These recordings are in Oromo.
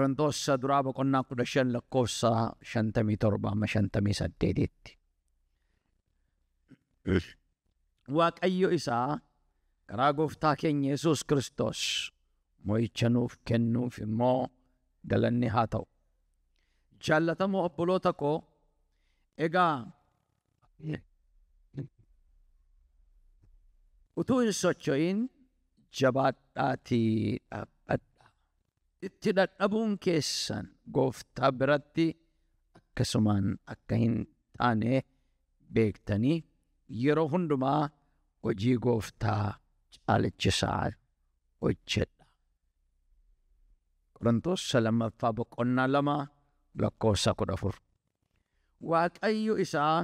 Qorontos duraa boqonnaa 15 lakkoofsa 57 amma 58tti. Waaqayyo isaa karaa gooftaa keenya Yesuus Kiristoos mo'icha nuuf kennuuf immoo galanni haa ta'u. Jaallatamoo obboloota koo, egaa utuu hin socho'in jabaadhaatii dhaabbadhaa. Itti dadhabuun keessan gooftaa biratti akkasumaan akka hin taane beektanii yeroo hundumaa hojii gooftaa caalichisaa hojjedha. Qorontos lammaffaa boqonnaa 2 lakkoofsa 14. Waaqayyo isaa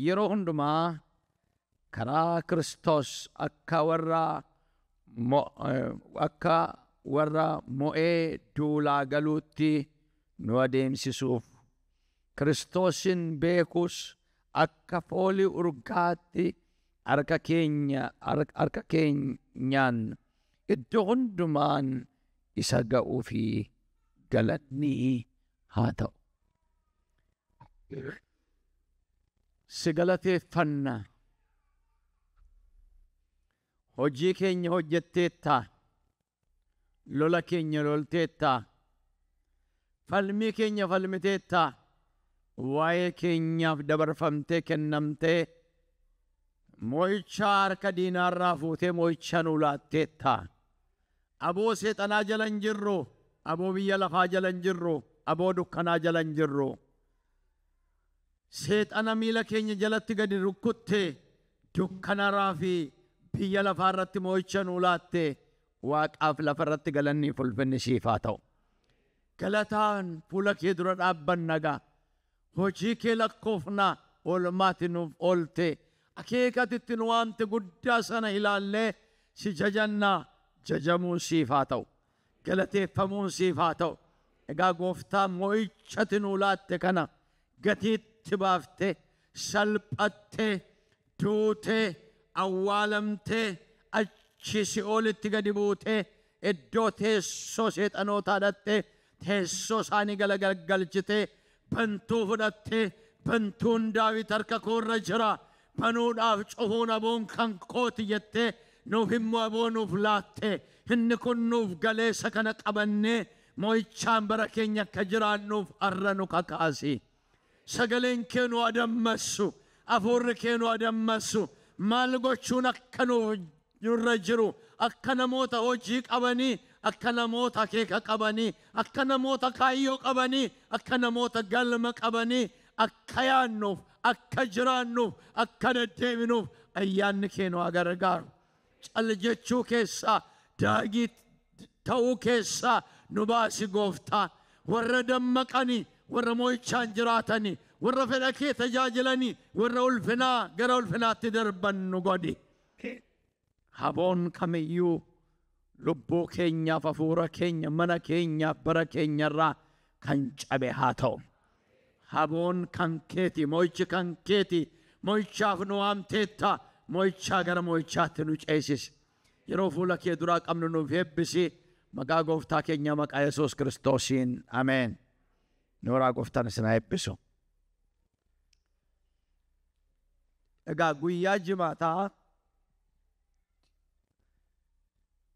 yeroo hundumaa karaa Kiristoos akka warra mo'ee duulaa galuutti nu adeemsisuuf, Kiristoosin beekuus akka foolii urgaatti harka keenyaan iddoo hundumaan isa ga'uu fi galanni haa ta'u. Si galateeffanna. Hojii keenya hojjetteetta, lola keenya lolteetta, falmii keenya falmiteetta, waa'ee keenyaaf dabarfamtee kennamtee mo'icha harka diinaarraa fuutee mo'icha nu laatteetta. Aboo seexanaa jala hin jirru, aboo biyya lafaa jala hin jirru, aboo dukkanaa jala hin jirru. Seexana miila keenya jalatti gadi rukkutte, dukkanarraa fi biyya lafaa irratti mo'icha nu laatte. Waaqaaf lafa irratti galanni ulfinni siif haa ta'u. Galataan fuula kee dura dhaabbanna gaa. Hojii kee lakkoofna, oolmaati nuuf oolte. Akeekati itti nu waamte guddaa sana ilaallee si jajannaa. Jajamuun siif haa ta'u. Galateeffamuun siif haa ta'u. Egaa gooftaa mo'ichati nu laatte kana gatiitti baaftee, salphattee, duutee, awwaalamtee, achi si'oolitti gadi buutee, iddoo teessoo seexanootaa dhattee, teessoo isaanii galagalchitee, bantuu fudhattee, bantuun Daawit harka koorra jira, banuudhaaf cufuun aboon kan kooti jettee nuuf immoo aboo nuuf laatte. Inni kun nuuf galeessa kana qabannee mo'ichaan bara keenya akka jiraannuuf har'a nu kakaasi. Sagaleen kee nu adammassu, hafuurri kee nu adammassu, maal gochuun akka nurra jiru, akka namoota hojii qabanii, akka namoota akeeka qabanii, akka namoota kaayyoo qabanii, akka namoota galma qabanii, akka yaannuuf, akka jiraannuuf, akka deddeebinuuf ayyaanni kee nu haa gargaaru. Cal jechuu keessaa, daagii ta'uu keessaa nu baasi gooftaa. Warra dammaqanii, warra mo'ichaan jiraatanii, warra fedha kee tajaajilanii, warra ulfinaa gara ulfinaatti darban nu godhi. Haboon kamiyyuu lubbuu keenyaaf, hafuura keenya, mana keenyaaf, bara keenyarraa kan cabe haa ta'u. Haboon kan keeti, mo'ichi kan keeti, mo'ichaaf nu waamteetta, mo'ichaa gara mo'ichaatti nu ceesisi. Yeroo fuula kee duraa qabnu nuuf eebbisi. Maqaa gooftaa keenya maqaa Yesuus Kiristoosiin ameen. Nooraa gooftaan isin haa eebbisu. Egaa guyyaa jimaataa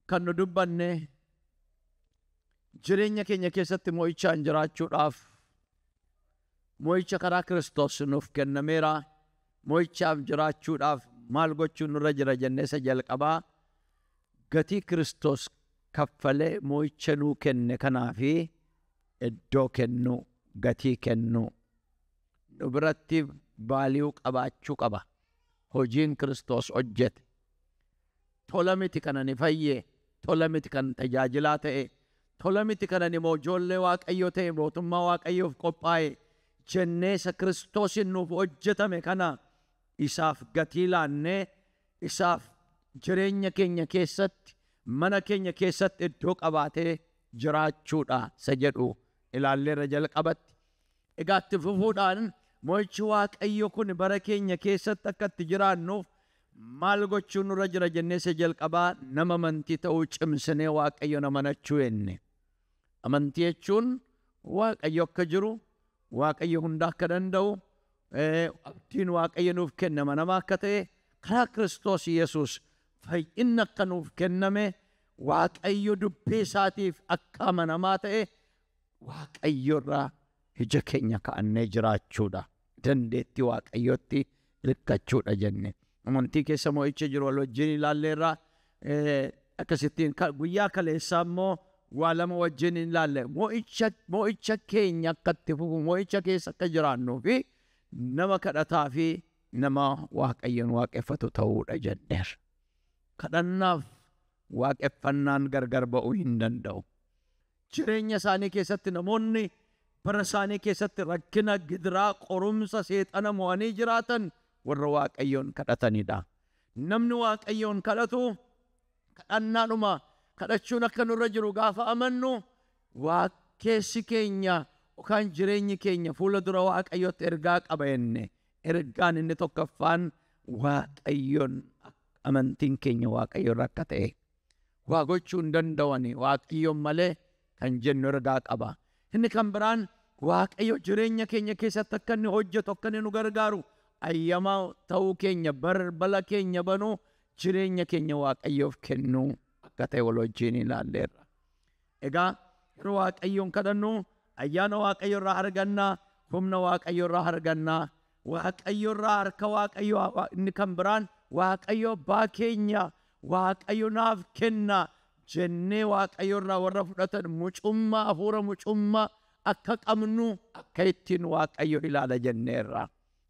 kan nu dubbanne jireenya keenya keessatti mo'ichaan jiraachuudhaaf mo'icha karaa Kiristoos nuuf kennameera. Mo'ichaaf jiraachuudhaaf maal gochuun nurra jira jennee isa jalqabaa gatii Kiristoos kaffalee mo'icha nuu kenne kanaafi iddoo kennu, gatii kennu nu biratti baaliyuu qabaachuu qaba. Hojiin Kiristoos hojjete tola miti kan ani fayye, tola miti kan tajaajilaa ta'e, tola miti kan ani ijoollee Waaqayyoo ta'e, mootummaa Waaqayyoof qophaa'e jennee isa Kiristoosin nuuf hojjetame kana isaaf gatii laannee isaaf jireenya keenya keessatti, mana keenya keessatti iddoo qabaatee jiraachuudha isa jedhu ilaalleerra jalqabatti. Egaa itti fufuudhaan mo'ichi Waaqayyo kun bara keenya keessatti akka itti jiraannuuf maal gochuun nurra jira jennee isa jalqabaa nama amantii ta'uu cimsinee Waaqayyo amanachuu jenne. Amantii jechuun Waaqayyo akka jiru, Waaqayyo hunda akka danda'u, abdiin Waaqayyo nuuf kenname nama akka ta'e, karaa Kiristoos Yesuus fayyinni akka nuuf kenname, Waaqayyo dubbii isaatiif akka amanamaa ta'e, Waaqayyo irraa ija keenya ka'annee jiraachuudha. Dandeettii Waaqayyootti hirkachuudha jenne. Amantii keessa mo'icha jiru wal wajjin ilaalleerra. Akkasittiin guyyaa kaleessaa immoo waa lama wajjin ilaalle. Mo'icha keenya akka itti fufu, mo'icha keessa akka jiraannuu fi nama kadhataa fi nama Waaqayyoon waaqeffatu ta'uudha jenneerra. Kadhannaaf waaqeffannaan gargar ba'uu hin danda'u. Jireenya isaanii keessatti namoonni bara isaanii keessatti rakkina, gidiraa, qorumsa, seexana mo'anii jiraatan warra Waaqayyoon kadhatanidha. Namni Waaqayyoon kadhatu kadhannaadhuma kadhachuun akka nurra jiru gaafa amannu keessi keenya yookaan jireenyi keenya fuula dura Waaqayyootti ergaa qaba jenne. Ergaan inni tokkoffaan Waaqayyoon amantiin keenya Waaqayyoon akka ta'e. Waa gochuu hin danda'ani Waaqayyoon malee kan jennu ergaa qaba. Inni kan biraan Waaqayyo jireenya keenya keessatti akka inni hojjetu, akka inni nu gargaaru, ayyamaa ta'uu keenya, balbala keenya banuu, jireenya keenya Waaqayyoof kennuu akka ta'e wal wajjin ilaalleerra. Egaa yeroo Waaqayyoon kadhannu ayyaana Waaqayyo irraa argannaa, humna Waaqayyo irraa argannaa, Waaqayyo irraa harka Waaqayyo inni kan biraan Waaqayyo abbaa keenya, Waaqayyo naaf kenna jennee Waaqayyo irraa warra fudhatan mucummaa, hafuura mucummaa akka qabnu akka ittiin Waaqayyo ilaala jenneerra.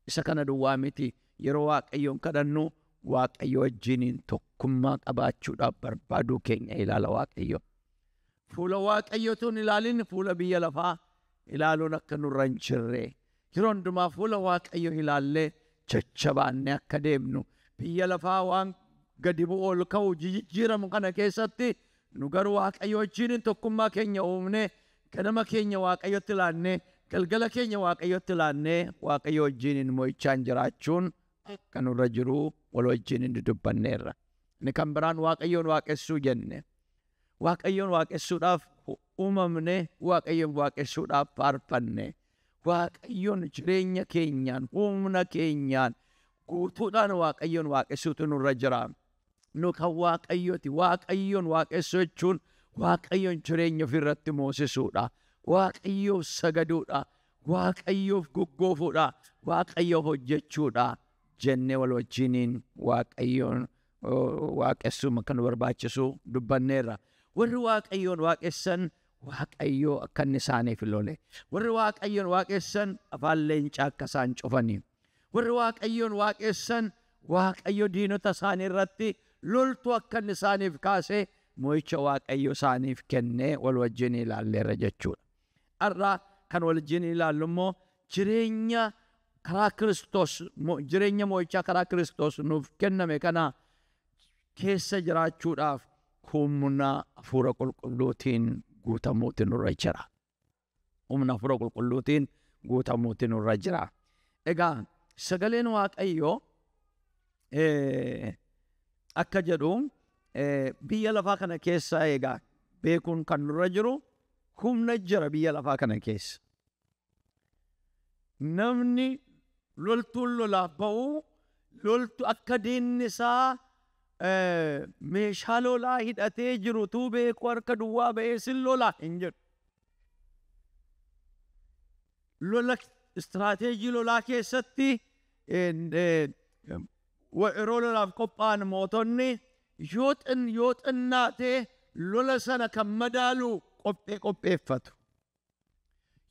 Isa kana duwwaa miti. Yeroo Waaqayyoon kadhannu Waaqayyo wajjiniin tokkummaa qabaachuudhaaf barbaaduu keenya ilaala Waaqayyo. Fuula Waaqayyootu hin ilaalin, fuula biyya lafaa ilaaluun akka nurra hin jirre. Yeroo hundumaa fuula Waaqayyo ilaallee jajjabaannee akka deemnu biyya lafaa waan gadi bu'u ol ka'u jijjiiramu kana keessatti nu garuu Waaqayyo wajjiniin tokkummaa keenya uumnee ganama keenya Waaqayyotti ilaannee galgala keenya Waaqayyotti ilaannee Waaqayyo wajjiniin mo'ichaan jiraachuun akka nurra jiru wal wajjiniin dudubbanneerra. Inni kan biraan Waaqayyoon waaqessuu jenne. Waaqayyoon waaqessuudhaaf uumamne, Waaqayyoon waaqessuudhaaf faarfanne. Waaqayyoon jireenya keenyaan, humna keenyaan guutuudhaan Waaqayyoon waaqessuutu nurra jira. Nu kan Waaqayyooti. Waaqayyoon waaqessuu jechuun Waaqayyoon jireenya ofirratti moosisuudha. Waaqayyoof sagaduudha. Waaqayyoof goggoofuudha. Waaqayyoof hojjechuudha. Jennee wal wajjiniin Waaqayyoon waaqessuu akka nu barbaachisu dubbanneerra. Warri Waaqayyoon waaqessan Waaqayyoo akka inni isaaniif lole. Warri Waaqayyoon waaqessan afaan leencaa akka isaan cufanii. Warri Waaqayyoon waaqessan Waaqayyo diinota isaanii irratti loltuu akka inni isaaniif kaasee mo'icha Waaqayyo isaaniif kennee wal wajjin ilaalleerra jechuudha. Har'a kan wal wajjin ilaallu immoo jireenya karaa Kiristoos, jireenya mo'ichaa karaa Kiristoos nuuf kenname kana keessa jiraachuudhaaf humna Hafuura Qulqulluutiin guutamuutu nurra jira. Humna Hafuura Qulqulluutiin guutamuutu nurra jira. Egaa sagaleen Waaqayyoo akka jedhu biyya lafaa kana keessa egaa beekuun kan nurra jiru humna jira biyya lafaa kana keessa. Namni loltuun lolaaf ba'u loltu akka diinni isaa meeshaa lolaa hidhatee jiru tuu beeku harka duwwaa ba'ee sin lolaa hin jedhu. Lola istiraateejii lolaa keessatti yeroo lolaaf qophaa'an mootonni yoo xinnaatee lola sana kan madaalu qophee qopheeffatu.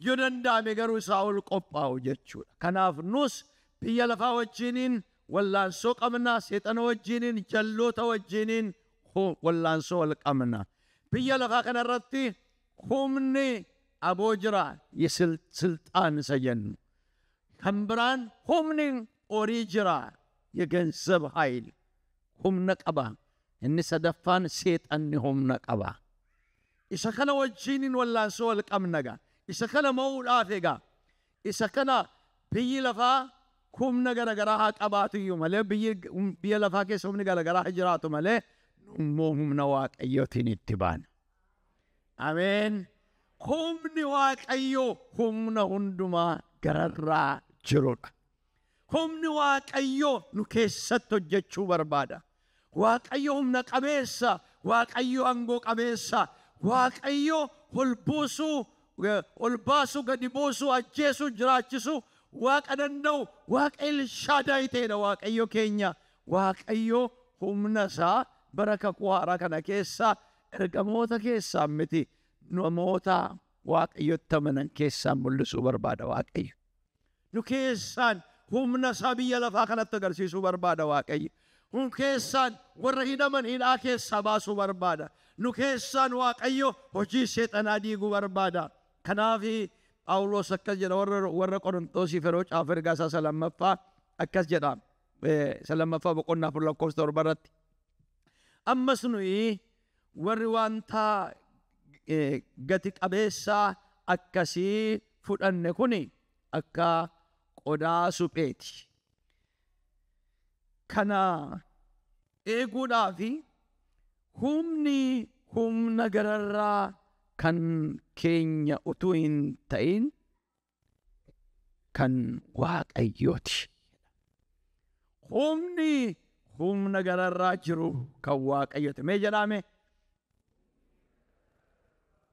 Yoo danda'ame garuu isaa ol qophaa'u jechuudha. Kanaaf nus biyya lafaa wajjiniin wallaansoo qabna, seexana wajjiniin, jalloota wajjiniin wallaansoo wal qabna. Biyya lafaa kanarratti humni aboo jira, silxaan isa jennu. Kan biraan humni horii jira, የገንዘብ ኃይል humna qaba. Inni sadaffaan seexanni humna qaba. Isa kana wajjiniin wallaansoo wal qabna egaa. Isa kana mo'uudhaaf egaa. Isa kana biyyi lafaa humna garaagaraa haa qabaatu iyyuu malee biyya lafaa keessa humni garaagaraa haa jiraatu malee immoo humna Waaqayyootiin itti baana. Ameen. Humni Waaqayyoo humna hundumaa gararraa jirudha. Humni Waaqayyoo nu keessatti hojjechuu barbaada. Waaqayyo humna qabeessa, Waaqayyo aangoo qabeessa, Waaqayyo ol buusuu, ol baasuu, gadi buusuu, ajjeesuu, jiraachisuu Waaqa danda'u, Waaqa Elshaadaay ta'edha Waaqayyo keenya. Waaqayyo humna isaa bara kakuu haaraa kana keessa ergamoota keessaa miti, namoota Waaqayyotti amanan keessaan mul'isuu barbaada Waaqayyo. Nu keessaan humna isaa biyya lafaa kanatti agarsiisuu barbaada Waaqayyo. Nu keessaan warra hidhaman hidhaa keessaa baasuu barbaada. Nu keessaan Waaqayyo hojii seexanaa diiguu barbaada. Kanaaf Phaawulos akkas jedha warra Qorontoosiif yeroo caafu ergaa isaa lammaffaa akkas jedha. Isa lammaffaa boqonnaa 4 lakkoofsa 7 irratti. Ammas nuyi warri wanta gati qabeessaa akkasii fudhanne kuni akka qodaa supheeti. Kana eeguudhaaf humni humna gararraa kan keenya utuu hin ta'in kan Waaqayyooti. Humni humna gararraa jiru kan Waaqayyooti. Mee jedhame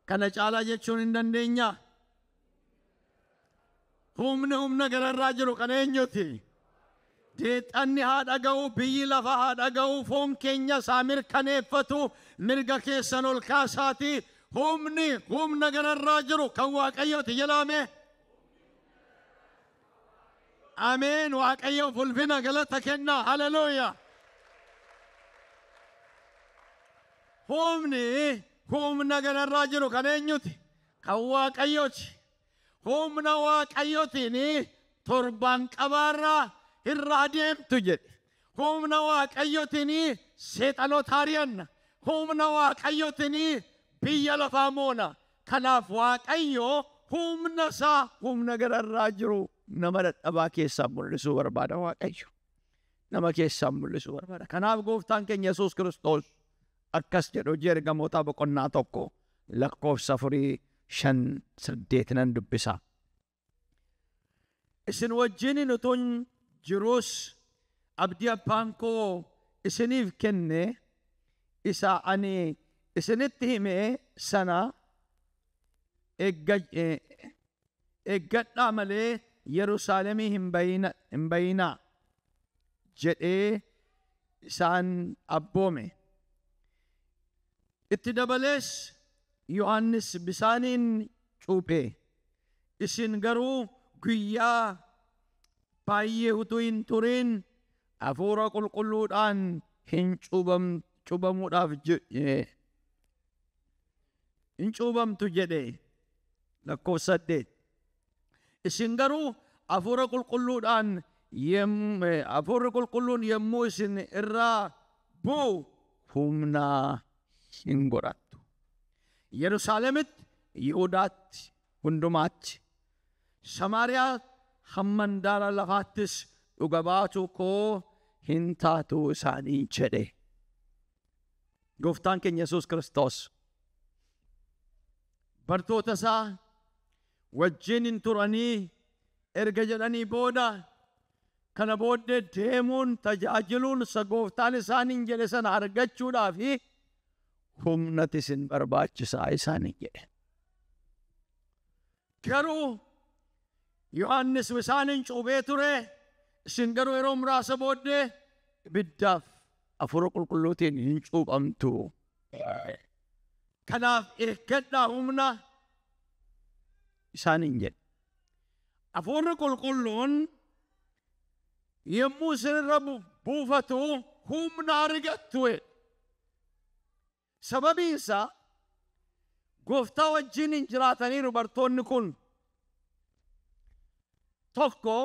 kana caalaa jechuun hin dandeenyaa? Humni humna gararraa jiru kan eenyuti? Deexanni haa dhaga'u, biyyi lafa haa dhaga'u, foon keenya isaa mirkaneeffatu, mirga keessan ol kaasaati. Humni humna gararraa jiru kan Waaqayyooti jedhame. Ameen. Waaqayyoof ulfina galata kennaa. Haleluuyaa. Humni humna gararraa jiru kan eenyuti? Kan Waaqayyooti. Humna Waaqayyootiin torbaan qabaarraa irraa deemtu jedhe. Humna Waaqayyootiin seexanota ari'anna. Humna Waaqayyootiin biyya lafaa moona. Kanaaf Waaqayyo humna isaa humna gararraa jiru nama dadhabaa keessaa mul'isuu barbaada Waaqayyo. Nama keessaa mul'isuu barbaada. Kanaaf gooftaan keenya Yesuus Kiristoos akkas jedhu hojii ergamootaa boqonnaa 1 lakkoofsa 4, 5, 8 nan dubbisa. Isin wajjin utuun jirus abdii abbaan koo isiniif kenne isa ani isinitti hime sana eeggadhaa malee Yerusaalemii hin bayinaa jedhee isaan abboome. Itti dabalees Yohaannis bisaaniin cuuphe. Isin garuu guyyaa baay'ee utuu hin turin hafuura qulqulluudhaan hin cuubamuudhaaf hin cuubamtu jedhe. Lakkoofsa 8. Isin garuu hafuura qulqulluudhaan hafuurri qulqulluun yommuu isin irraa bu'u humna hin godhattu. Yerusaalemitti, Yihudaatti, hundumaatti, Samaariyaa hamma handaara lafaattis dhuga baatu koo hin taatu isaanii jedhe. Gooftaan keenya Yesuus Kiristoos bartoota isaa wajjin hin turanii erga jedhanii booda kana booddee deemuun tajaajiluun isa gooftaan isaaniin jedhe sana argachuudhaaf humnati isin barbaachisaa isaaniin jedhe. Garuu Yohaannis bisaaniin cuuphee ture, isin garuu yeroo muraasa booddee ibiddaaf hafuura qulqulluutiin hin cuuphamtu. Kanaaf eeggadhaa humna isaaniin jedhe. Hafuurri qulqulluun yommuu isinirra buufatu humna argattu. Sababiin isaa gooftaa wajjin hin jiraataniiru bartoonni kun. Tokko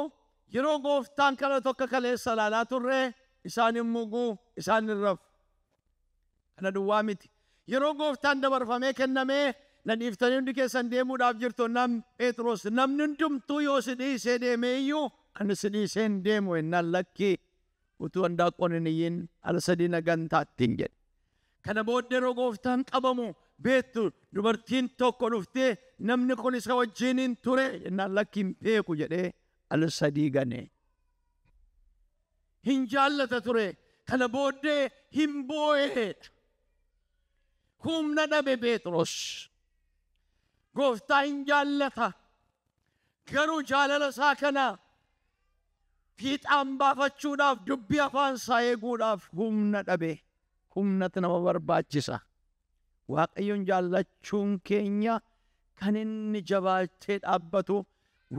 yeroo gooftaan kana tokko kaleessa ilaalaa turre isaan hin muguu, isaan hin rafu. Kana duwwaa miti. Yeroo gooftaan dabarfamee kennamee na dhiiftanii hundi keessan deemuudhaaf jirtu nam Phexros namni hundumtuu yoo si dhiisee deeme iyyuu ani si dhiisee hin deemu jennaan lakkii utuu handaaqqoon hin iyyin al sadii na gantaattiin jedhe. Kana booddee yeroo gooftaan qabamu beektu dubartiin tokko dhuftee namni kun isa wajjiniin ture jennaan lakki hin beeku jedhee al sadii gane. Hin jaallata ture kana booddee hin boo'eedha. Humna dhabe Phexros. Gooftaa hin jaallata. Garuu jaalala isaa kana fiixaan baafachuudhaaf dubbii afaan isaa eeguudhaaf humna dhabe. Humnatu nama barbaachisa. Waaqayyoon jaallachuun keenya kan inni jabaatee dhaabbatu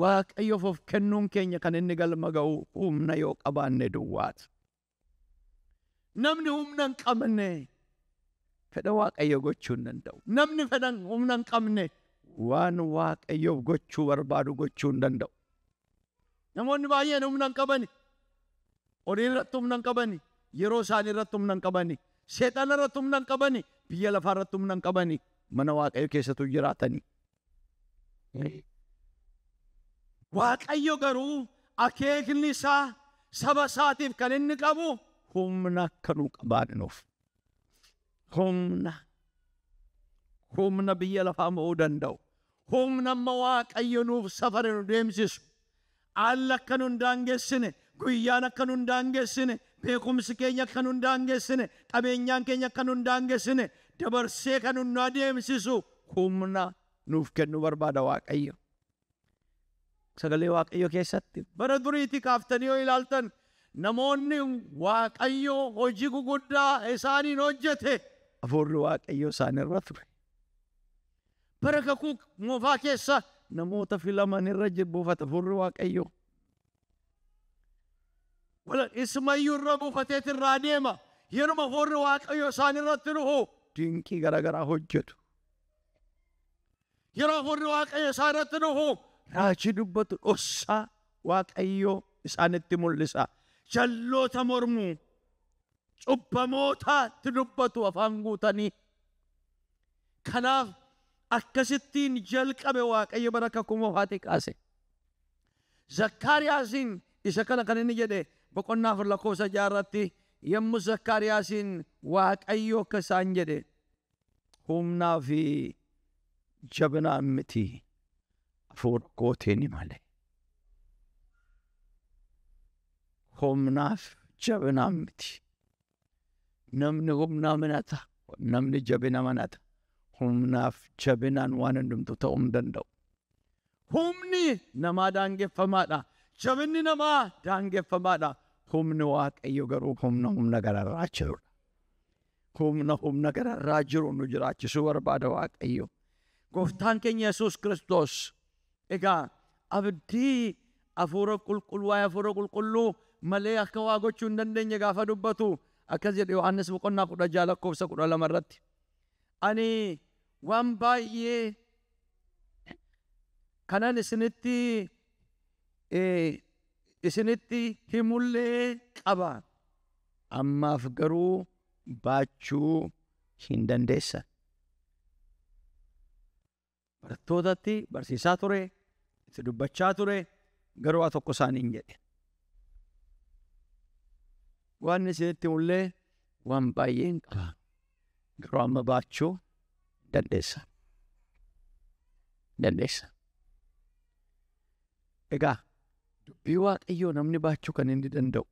Waaqayyoof of kennuun keenya kan inni galma ga'u humna yoo qabaanne duwwaata. Namni humna hin qabne fedha Waaqayyoo gochuu hin danda'u. Namni fedha humna hin qabne waan Waaqayyoof gochuu barbaadu gochuu hin danda'u. Namoonni baay'een humna hin qabani. Horii irratti humna hin qabani. Yeroo isaanii irratti humna hin qabani. Seexana irratti humna hin qabani. Biyya lafaa irratti humna hin qabani. Mana Waaqayyoo keessattuu jiraatani. Waaqayyo garuu akeekni isaa saba isaatiif kan inni qabu humna akka nu qabaannuuf. Humna. Humna biyya lafaa mo'uu danda'u. Humna amma Waaqayyo nuuf safare nu deemsisu. Haalli akka nu hin daangessine, guyyaan akka nu hin daangessine, beekumsi keenya akka nu hin daangessine, qabeenyaan keenya akka nu hin daangessine, dabarsee kan nu adeemsisu humna nuuf kennu barbaada Waaqayyo. Sagalee Waaqayyo keessatti bara duriitii kaaftanii yoo ilaaltan namoonni Waaqayyo hojii guguddaa isaaniin hojjete hafuurri Waaqayyo isaan irra ture. Bara kakuu moofaa keessa namoota filaman irra buufata hafuurri Waaqayyo. Isumayyuu irra buufateet irraa deema. Yeruma hafuurri Waaqayyo isaan irratti dhufu dinqii garaagaraa hojjetu. Yeroo hafuurri Waaqayyo isaan irratti dhufu raajii dubbatu dhossaa Waaqayyo isaanitti mul'isa. Jalloota mormu, cubbamootaatti dubbatu afaan guutanii. Kanaaf akkasittiin jalqabe Waaqayyo bara kakuu moofaatii kaase. Zakkaariyaasiin isa kana kan inni jedhe boqonnaa 4 lakkoofsa 6 irratti yommuu Zakkaariyaasiin Waaqayyo akka isaan jedhe humnaa fi jabinaan miti hafuura kootiin malee. Humnaaf jabinaan miti. Namni humnaa manata, namni jabina manata. Humnaaf jabinaan waan hundumtu ta'uu hin danda'u. Humni namaa daangeffamaadha. Jabinni namaa daangeffamaadha. Humni Waaqayyo garuu humna humna gararraa jirudha. Humna humna gararraa jiru nu jiraachisuu barbaada Waaqayyo. Gooftaan keenya Yesuus Kiristoos egaa abdii hafuura qulqulluu waa'ee hafuura qulqulluu malee akka waa gochuu hin dandeenye gaafa dubbatu akkas jedhe Yohaannis boqonnaa 16 lakkoofsa 12 irratti. Ani waan baay'ee kanan isinitti himullee qaba. Ammaaf garuu baachuu hin dandeessan. Barattootatti barsiisaa ture, itti dubbachaa ture, garuu waa tokko isaaniin jedhe. Waan isinitti himullee waan baay'een qaba. Garuu amma baachuu dandeessa. Dandeessa. Egaa dubbii Waaqayyoo namni baachuu kan inni danda'u,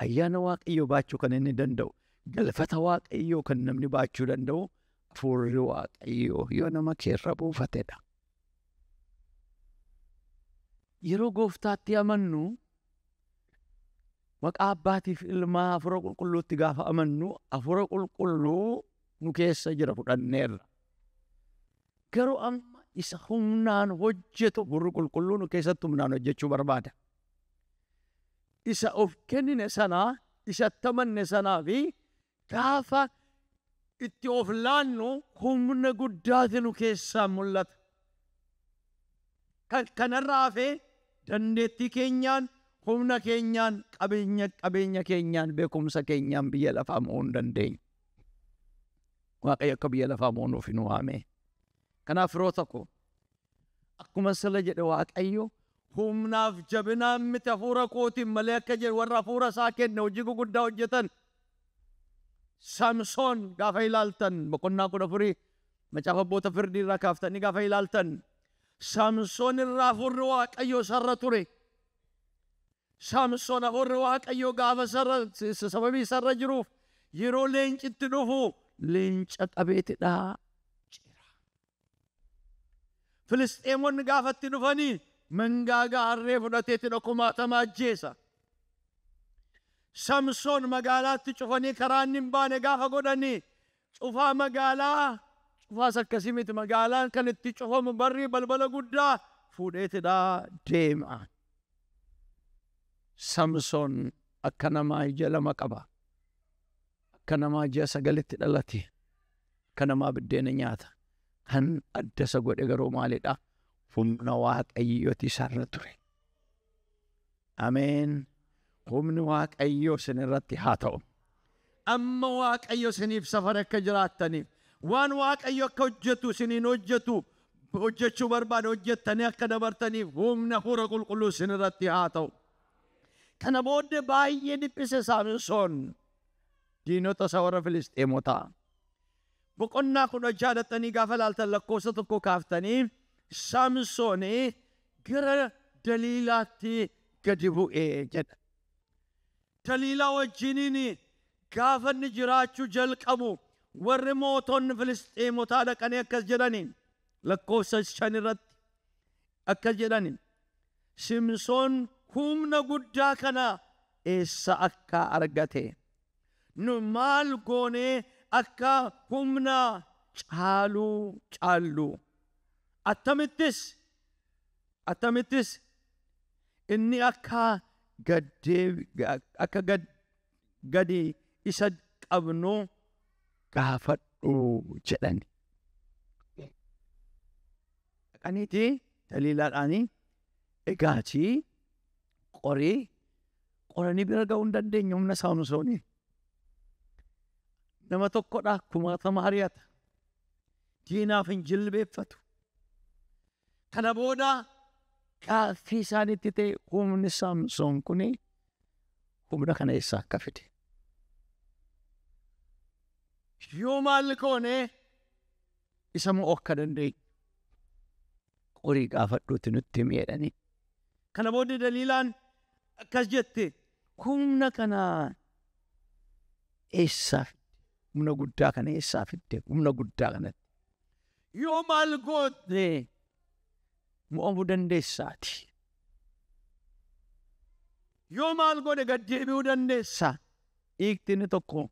ayyaana Waaqayyoo baachuu kan inni danda'u, galfata Waaqayyoo kan namni baachuu danda'u, hafuurri Waaqayyoo yoo nama keerra buufatedha. Yeroo gooftaatti amannu maqaa abbaatiif ilmaa hafuura qulqulluutti gaafa amannu hafuura qulqulluu nu keessa jira fudhanneerra. Garuu amma isa humnaan hojjetu hafuurri qulqulluu nu keessatti humnaan hojjechuu barbaada. Isa of kennine sanaa, isa amanne sanaa fi gaafa itti of laannu humna guddaatu nu keessaa mul'ata. Kanarraa hafee dandeettii keenyaan, humna keenyaan, qabeenya keenyaan, beekumsa keenyaan biyya lafaa mo'uu hin dandeenyu. Waaqayyo akka biyya lafaa mo'uuf nu waame. Kanaaf firoota koo akkuma sila jedhe Waaqayyo humnaaf jabinaan miti hafuura kootiin malee akka jedhu warra hafuura isaa kenne hojii guguddaa hojjetan. Samsoon gaafa ilaaltan boqonnaa 14 Macaafa Abboota Firdii irraa kaaftanii gaafa ilaaltan Saamsoon irraa hafuurri Waaqayyoo isarra ture. Saamsoon hafuurri Waaqayyoo gaafa isarra sababii isarra jiruuf yeroo leencitti dhufu leenca qabeetidha cira. Filisxeemonni gaafatti dhufanii mangaagaa harree fudhateetidha kumaatama ajjeesa. Samsoon magaalaatti cufanii karaa inni hin baane gaafa godhanii cufaa magaalaa cufaas akkasii miti magaalaan kan itti cufamu barrii balbala guddaa fuudheetidha deema. Samsoon akka namaa ija lama qaba. Akka namaa ji'a sagalitti dhalate. Akka namaa biddeena nyaata. Kan adda isa godhe garuu maalidha? Humna Waaqayyooti isarra ture. Ameen. Humni Waaqayyoo isin irratti haa ta'u. Amma Waaqayyo isiniif safara akka jiraattaniif waan Waaqayyo akka hojjetu isiniin hojjetu hojjechuu barbaade hojjettanii akka dabartaniif humna Hafuura Qulqulluu isin irratti haa ta'u. Kana booddee baay'ee dhiphise Saamsoon diinota isa warra Filisxeemotaa. Boqonnaa 16 dhaxxanii gaafa ilaaltan lakkoofsa 1 kaaftanii Saamsoon gara Daliilaatti gadi bu'ee jedha. Daliilaa wajjiniin gaafa inni jiraachuu jalqabu warri mootonni Filisxeemotaa dhaqanii akkas jedhaniin lakkoofsa 5 irratti akkas jedhaniin Simsoon humna guddaa kana eessa akka argate nu maal goonee akka humna caaluu caallu attamittis inni akka akka gadi isa qabnu gaafadhu jedhan. Dhaqaniiti Daliilaadhaanii egaatii qorii qoranii bira ga'uu hin dandeenye humna Saamsoonii. Nama tokkodha kumaatama ari'ata. Diinaaf hin jilbeeffatu. Kana booda gaaffii isaanitti ta'e humni Saamsoon kuni humna kana eessaa akka fide. Yoo maal goone isa mo'uu akka dandeenyu qorii gaafadhuuti nutti himi jedhanii. Kana booda Daliilaan akkas jette humna kana eessaa fidde? Humna guddaa kana eessaa fidde? Humna guddaa kanatti. Yoo maal goote mo'amuu dandeessaati. Yoo maal godhe gad deebi'uu dandeessa. Hiikti inni tokko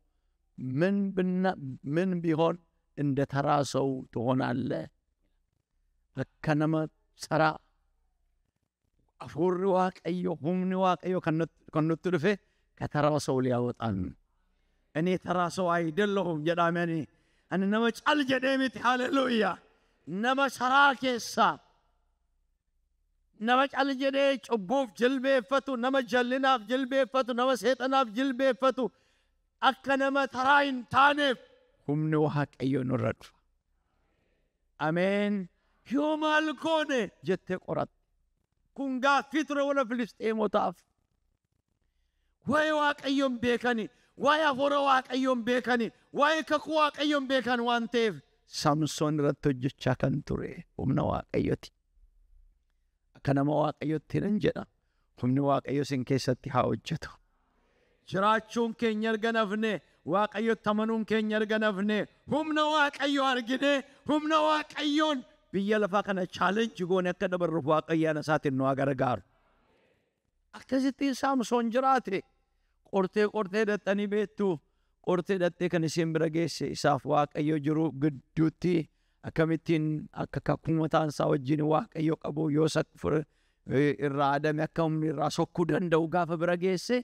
ምን ቢሆን እንደ ተራ ሰው ትሆናለህ? Akka nama saraa hafuurri Waaqayyo humni Waaqayyo kan nutti dhufe ከተራ ሰው ሊያወጣን። እኔ ተራ ሰው አይደለሁም jedhame ani nama cal jedhee miti haleluuyaa. Nama saraa keessaa nama cal jedhee cubbuuf jilbeeffatu, nama jallinaaf jilbeeffatu, nama seexanaaf jilbeeffatu akka nama taraa hin taaneef humni Waaqayyo nurra dhufa. Ameen. Yoo maal goone jettee qoratte. Kun gaaffii ture warra Filisxeemotaaf. Waa'ee Waaqayyoon beekani, waa'ee hafuura Waaqayyoon beekani, waa'ee kakuu Waaqayyoon beekan waan ta'eef Saamsoon irratti hojjechaa kan ture humna Waaqayyooti. Akka nama Waaqayyootti nan jedha. Humni Waaqayyo isin keessatti haa hojjetu. Jiraachuun keenya erga nafne, Waaqayyotti amanuun keenya erga nafne, humna Waaqayyo argine, humna Waaqayyoon biyya lafaa kana challenge goone akka dabarruuf Waaqayyo isaatiin nu haa gargaaru. Akkasittiin Saamsoon jiraate qortee qortee dhaxxanii beektu qortee dhaxxee kan isin bira geesse isaaf Waaqayyo jiru gidduutti akkamittiin akka kakuu mataan isaa wajjin Waaqayyo qabu yoo isa irraa adame akka humni irraa sokkuu danda'u gaafa bira geesse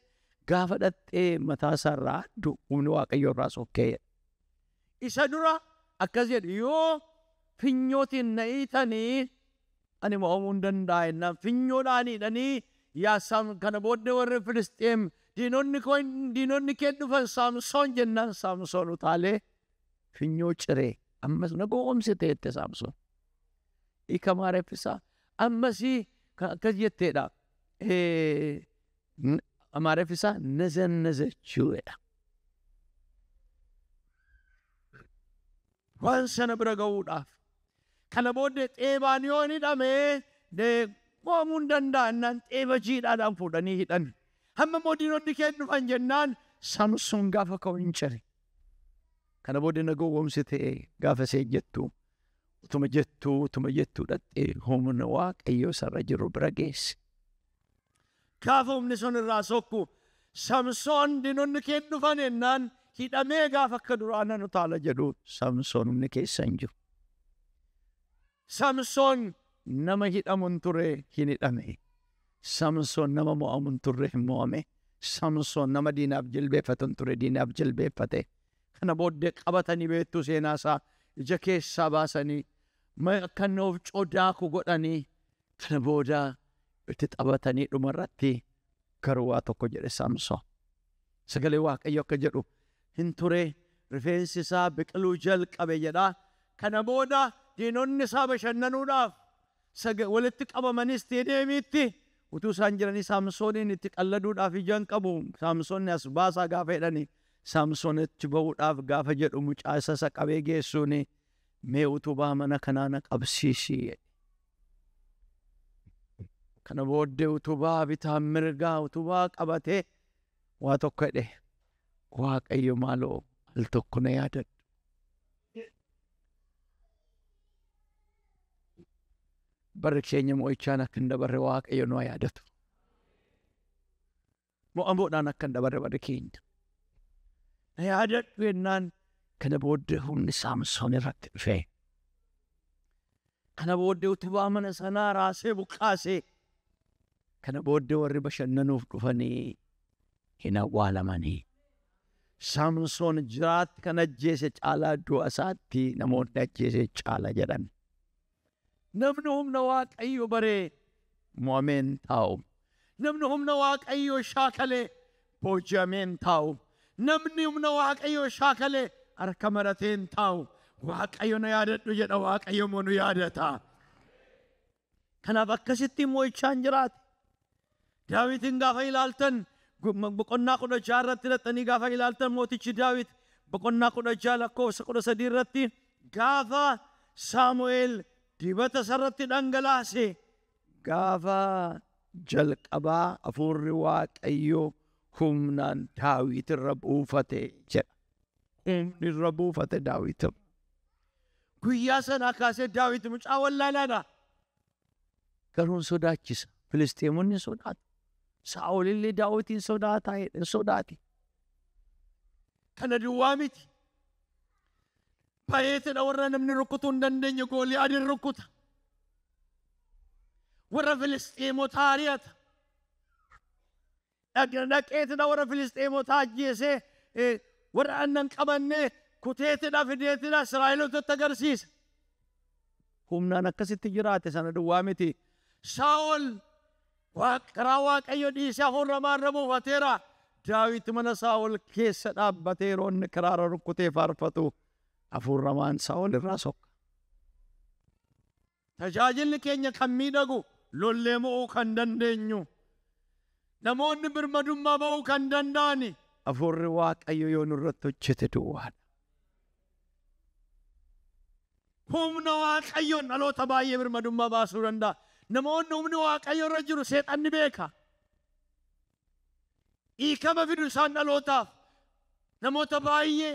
gaafa dhaxxee mataa isaa irraa addu humni Waaqayyo irraa sokkee. Isa dura akkas jedhu yoo finyootiin na hiitanii ani mo'amuu hin danda'a jennaan finyoodhaan hidhanii yaa Saam kana booddee warri Filisxeem diinonni kee dhufan Saamsoon jennaan Saamsoon utaalee finyoo ciree ammas na gowwoomsite jette Saamsoon. Hiika Amaareffisaa ammasii akkas jetteedha. Amaareffisaa ነዘነዘችው jedha. Waan sana bira ga'uudhaaf. Kana booddee xeebaan yoo hin hidhamee mo'amuu hin danda'annaan xeeba jiidhaadhaan fuudhanii hidhan. Hamma immoo diinonni kee dhufan jennaan Samsoon gaafa ka'u hin cire. Kana booddee na gowwoomsite gaafa isheen jettu utuma jettuu utuma jettuu dhaqxee humna Waaqayyoo isarra jiru bira geesse. Gaafa humni sun irraa sokku Samsoon diinonni kee dhufan jennaan hidhamee gaafa akka duraa nan utaala jedhu Samsoon humni keessa hin jiru. Samsoon nama hidhamu hin turre hin hidhame. Samsoon nama mo'amu hin turre hin mo'ame. Samsoon nama diinaaf jilbeeffatu hin turre diinaaf jilbeeffate. Kana booddee qabatanii beektuu seenaa isaa ija keessaa baasanii akka inni of codaaku godhanii kana booda itti taphatanii dhumarratti garuu waa tokko jedhe Samsoon. Sagalee Waaqayyo akka jedhu hin ture rifeensi isaa biqiluu jalqabe jedha. Kana booda diinonni isaa bashannanuudhaaf walitti qabamanii isteediyeemiitti utuu isaan jiranii Saamsooniin itti qalladuudhaaf ija hin qabu. Saamsoonni as baasaa gaafa jedhanii Saamsoonitti ba'uudhaaf gaafa jedhu mucaa isa isa qabee geessuun mee utubaa mana kanaa na qabsiisi jedhe. Kana booddee utubaa bitaa mirgaa utubaa qabatee waa tokko jedhe. Waaqayyo maaloo al tokko na yaadadhu. Barri keenya mo'ichaan akka hin dabarre Waaqayyo nu haa yaadatu. Mo'amuudhaan akka hin dabarre barri keenya. Na yaadadhu jennaan kana booddee humni Saamsoon irratti dhufe. Kana booddee utubaa mana sanaa raasee buqqaasee. Kana booddee warri bashannanuuf dhufanii hin awwaalamanii. Saamsoon jiraatti kan ajjeese caalaa du'a isaatti namoonni ajjeese caala jedhan. Namni humna Waaqayyo baree mo'amee hin taa'u. Namni humna Waaqayyoo shaakalee booji'amee hin taa'u. Namni humna Waaqayyoo shaakalee harka maratee hin taa'u. Waaqayyo na yaadadhu jedha, Waaqayyo immoo nu yaadata. Kanaaf akkasitti mo'ichaan jiraate. Daawitin gaafa ilaaltan boqonnaa 16 irratti dhaqxanii gaafa ilaaltan mootichi Daawit boqonnaa 16 lakkoofsa 13 irratti gaafa Saamu'eel dibata isarratti dhangalaase gaafa jalqabaa hafuurri Waaqayyoo humnaan Daawit irra buufate jedha. Humni irra buufate Daawit. Guyyaa sanaa kaasee Daawit mucaa wallaalaadha. Garuu hin sodaachisa. Filisxeemonni hin sodaatu. Saa'ol illee Daawitiin sodaataa jedhe hin sodaate. Kana duwwaa miti. Baay'eetidha warra namni rukutuu hin dandeenye Gooliyaadin rukuta. Warra Filisxeemotaa ari'ata. Dhaqeetidha warra Filisxeemotaa ajjeesee warra aannan qabanne kuteetidha fideetidha Israa'elootatti agarsiisa. Humnaan akkasitti jiraate sana duwwaa miti. Saa'ol karaa Waaqayyo dhiisee hafuurra hamaa buufateera. Daawit mana Saa'ol keessa dhaabbatee yeroo inni kiraara rukkutee faarfatu hafuurra hamaan Saa'ol irraa sokka. Tajaajilli keenya kan miidhagu lollee mo'uu kan dandeenyu namoonni birmadummaa ba'uu kan danda'ani hafuurri Waaqayyo yoo nurratti hojjete duwwaadha. Humna Waaqayyoon dhaloota baay'ee birmadummaa baasuu danda'a. Namoonni humni Waaqayyo irra jiru seexanni beeka. Hiikama fidu isaan dhalootaaf namoota baay'ee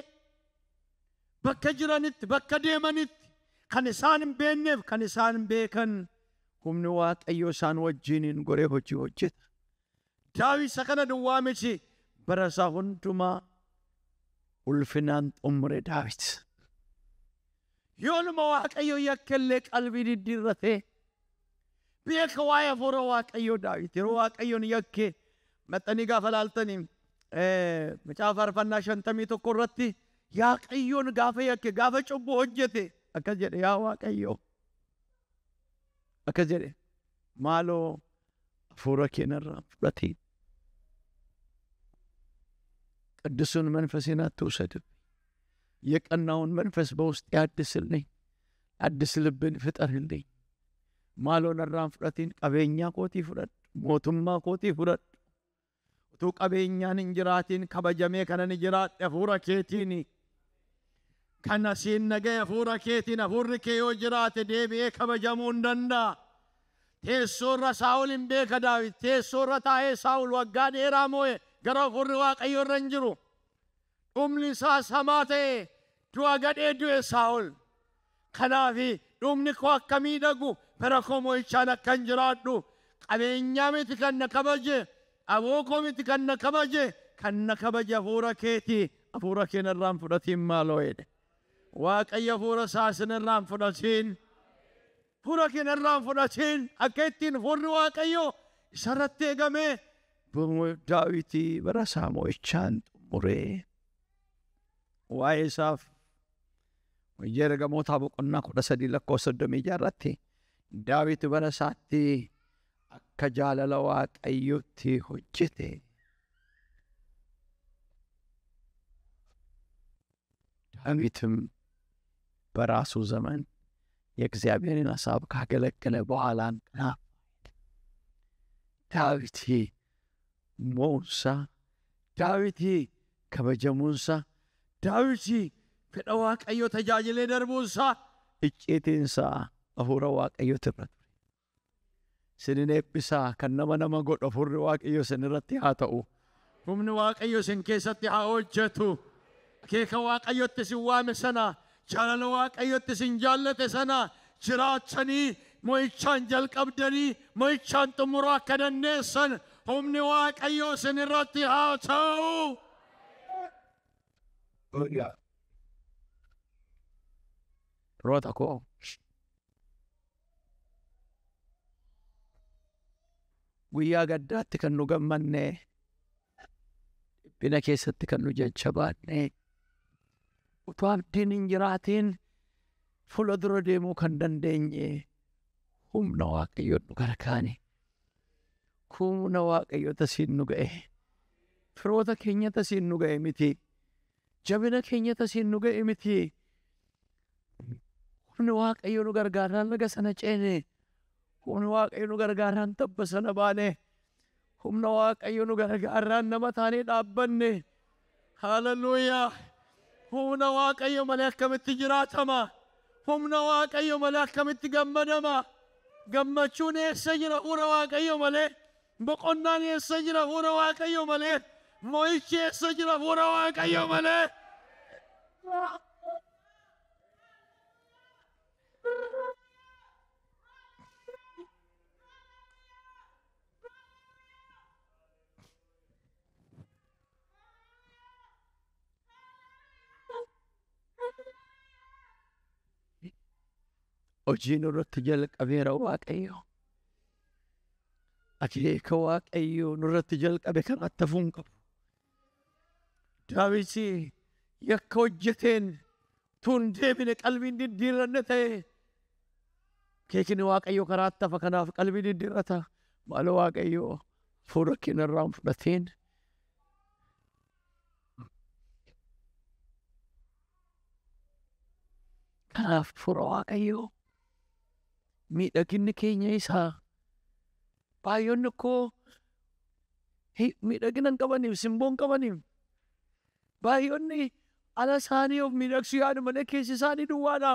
bakka jiranitti bakka deemanitti kan isaan hin beekneef kan isaan beekan humni Waaqayyo isaan wajjiniin goree hojii hojjeta. Daawit isa kana duwwaa miti bara isaa hundumaa ulfinaan xumure Daawit. Yoonuma Waaqayyo yakkallee qalbii diddiirratee beeka waa'ee hafuura Waaqayyoo Daawit yeroo Waaqayyoon yakke maxxanii gaafa laaltanii macaafa faarfannaa 51 irratti Waaqayyoon gaafa yakke gaafa cubbuu hojjete akkas jedhe yaa Waaqayyo akkas jedhe maaloo hafuura kee narraa fudhatiin ቅዱሱን መንፈሴን አትውሰድብኝ፣ የቀናውን መንፈስ በውስጤ አድስልኝ፣ አዲስ ልብን ፍጠርልኝ። Maaloo narraan fudhatiin qabeenya kootii fudhadhu, mootummaa kootii fudhadhu. Utuu qabeenyaan hin jiraatiin kabajamee kanan jiraadhe hafuura keetiin. Kana siin nagaya hafuura keetiin hafuurri kee yoo jiraate deebi'ee kabajamuu hin danda'a. Teessoorra Saa'ol hin beeka Daawit. Teessoorra taa'ee Saa'ol waggaa dheeraa moo'e gara hafuurri Waaqayyoo irra hin jiru. Dhumni isaas hamaa ta'e du'a gadhee du'e Saa'ol. Kanaaf dhumni koo akka miidhagu bara koo moo'ichaan akka hin jiraadhu. Qabeenyaa miti kan na kabaje, aboo koo miti kan na kabaje, kan na kabaje hafuura keeti. Hafuura kee narraan fudhatiin maaloo jedhe. Waaqayyo hafuura isaa isinirraan fudhatiin. Hafuura kee narraan fudhatiin. Akka ittiin hafuurri Waaqayyoo isarratti eegamee Daawitii bara isaa moo'ichaan xumuree. Waa'ee isaaf hojii ergamootaa boqonnaa 13 lakkoofsa 36 irratti Daawit bara isaatti akka jaalala Waaqayyootti hojjete. ዳዊትም በራሱ ዘመን የእግዚአብሔርን ሐሳብ ካገለገለ በኋላ አንቀላፋ። ዳዊት mo'umsa, Daawit kabajamuunsa, Daawit fedha Waaqayyoo tajaajilee darbuunsa icciitiinsaa hafuura Waaqayyooti irra ture. Isinin eebbisaa kan nama nama godhu hafuurri Waaqayyoo isin irratti haa ta'u. Humni Waaqayyoo isin keessatti haa hojjetu. Akeeka Waaqayyootti isin waame sana, jaalala Waaqayyootti isin jaallate sana jiraachanii mo'ichaan jalqabdanii mo'ichaan xumuruu akka dandeessan humni Waaqayyoo isin irratti haa ta'u. Firoota koo, guyyaa gaddaatti kan nu gammanne, dhiphina keessatti kan nu jajjabaanne, utuu abdiin hin jiraatiin fuula dura deemuu kan dandeenye humna Waaqayyoon nu gargaare. Humna Waaqayyoo tasiin nu ga'e. Firoota keenya tasiin nu ga'e miti. Jabina keenya tasiin nu ga'e miti. Humni Waaqayyoo nu gargaaraan laga sana ceene. Humni Waaqayyoo nu gargaaraan tabba sana baane. Humna Waaqayyoo nu gargaaraan nama taanee dhaabbanne. Haleluuyaa. Humna Waaqayyoo malee akkamitti jiraatama? Humna Waaqayyoo malee akkamitti gammadama? Gammachuun eessa jira hafuura Waaqayyoo malee? Boqonnaan eessa jira hafuura Waaqayyoo malee? Mo'ichi eessa jira hafuura Waaqayyoo malee? Hojii nurratti jalqabeera Waaqayyo. Akeeka Waaqayyo nurratti jalqabe kanaatti hafuu hin qabu. Daawit yakka hojjeteen utuu hin deebine qalbiin diddiirranne ta'e. Akeekni Waaqayyo karaatti hafa kanaaf qalbii diddiirrata. Maaloo Waaqayyo hafuura kee narraa hin fudhatiin. Kanaaf hafuura Waaqayyoo miidhaginni keenya isaa. Baay'oonni koo miidhagina hin qabaniif, simboo hin qabaniif. Baay'oonni ala isaanii of miidhagsuu yaadu malee keessi isaanii duwwaadha.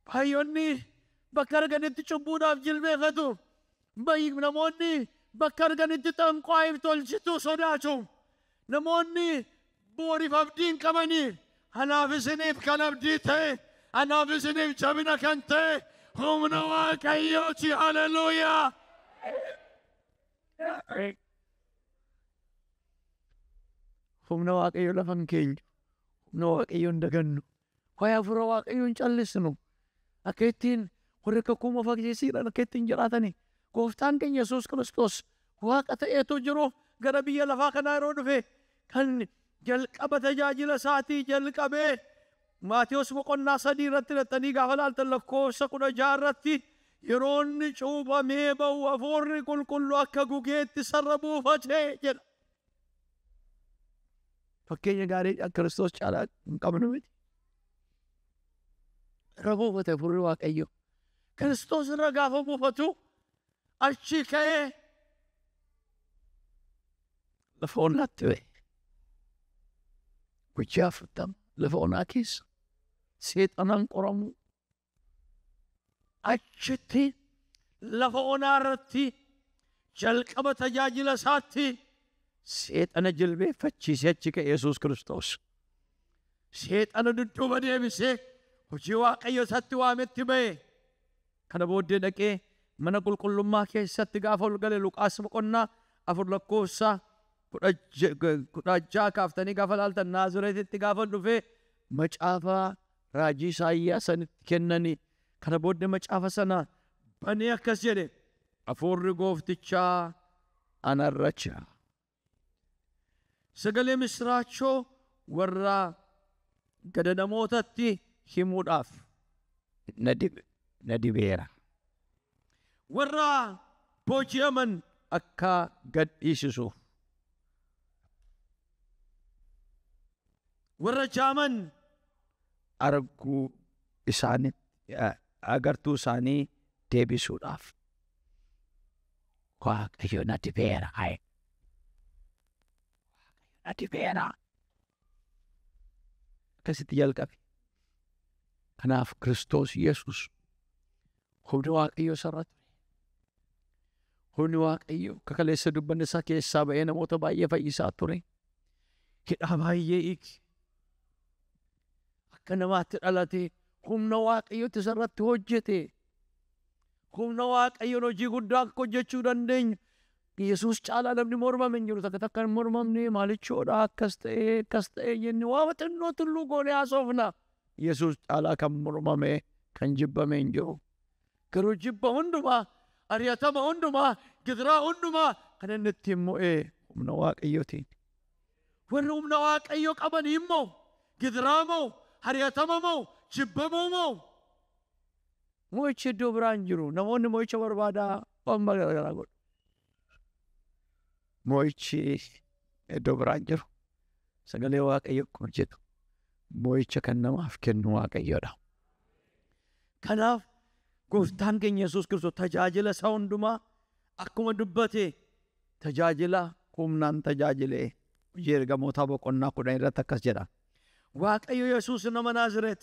Baay'oonni bakka arganitti cubbuudhaaf jilbeeffatu. Namoonni bakka arganitti xanqaa'iif tolchitu sodaatu. Namoonni booriif abdii hin qabanii. Anaaf isiniif kan abdii ta'e, anaaf isiniif jabina kan ta'e humna Waaqayyooti. Haleluuyaa. Humna Waaqayyoo lafa hin keenyu, humna Waaqayyoo hin dagannu, waa'ee hafuura Waaqayyoo hin callisnu. Akka ittiin warri kakuu moofaa keessa akka ittiin jiraatani. Gooftaan keenya Yesuus Kiristoos Waaqa ta'eetu jiru gara biyya lafaa kanaa yeroo dhufe kan jalqaba tajaajila isaatii jalqabee Maatiyos boqonnaa 3 irratti hidhatanii gaafa laaltan lakkoofsa 16 irratti yeroo inni cuuphamee ba'u hafuurri qulqulluu akka gugeetti sarara buufate jedha. Fakkeenya gaarii Kiristoos caalaa hin qabnu miti. Irra buufate hafuurri Waaqayyoo. Kiristoos irra gaafa buufatu achi ka'ee lafa ollaatti ba'e. Guyyaa 40 Lafa onaa keessa seexanaan qoramu. Achitti lafa onaa irratti jalqaba tajaajila isaatti seexana jilbeeffachiisee achi ka'e Yesuus Kiristoos. Seexana dudduuba deebisee hojii Waaqayyo isatti waametti ba'e. Kana booddee dhaqee mana qulqullummaa keessatti gaafa ol gale Luqaas boqonnaa 4 lakkoofsa 16 kaaftanii gaafa laaltan Naazireetitti gaafa dhufee macaafa raajii Isaayyaas sanitti kennanii. Kana booddee macaafa sana banee akkas jedhe, hafuurri gooftichaa anarra jira. Sagalee misiraachoo warra gadadamootatti himuudhaaf na dibeera. Warra booji'aman akka gad dhiisisuuf, warra jaaman arguu isaanii agartuu isaanii deebisuudhaaf. Waaqayyo na dibeera. Waaqayyo na dibeera. Akkasitti jalqabe. Kanaaf Kiristoos Yesuus humni Waaqayyoo isarra ture. Humni Waaqayyoo kakaleessa dubbanne isaa keessaa ba'ee namoota baay'ee fayyisaa ture. Hidhaa baay'ee hiike. Akka namaatti dhalate humna Waaqayyootti isarratti hojjete. Humna Waaqayyoon hojii guddaa akka hojjechuu dandeenyu. Yesuus caalaa namni mormame hin jiru. Takka takka hin mormamne maalichoodha akkas ta'ee akkas ta'ee jenne waa xinnoo tulluu goonee haasofna. Yesuus caalaa kan mormame kan jibbame hin jiru. Garuu jibba hundumaa, ari'atama hundumaa, gidiraa hundumaa kan inni ittiin mo'ee humna Waaqayyootiin. Warri humna Waaqayyoo qaban immoo gidiraa moo, ari'atama moo, jibbamoo moo? Mo'ichi iddoo biraa hin jiru. Namoonni mo'icha barbaadaa waan garaagaraa godhu. Mo'ichi iddoo biraa hin jiru. Sagalee Waaqayyoo akkuma jedhu mo'icha kan namaaf kennu Waaqayyoodha. Kanaaf gooftaan keenya Yesuus Kiristoos tajaajila isaa hundumaa akkuma dubbate tajaajila humnaan tajaajilee hojii ergamootaa boqonnaa 10 irratti akkas jedha. Waaqayyo Yesuus nama Naazireet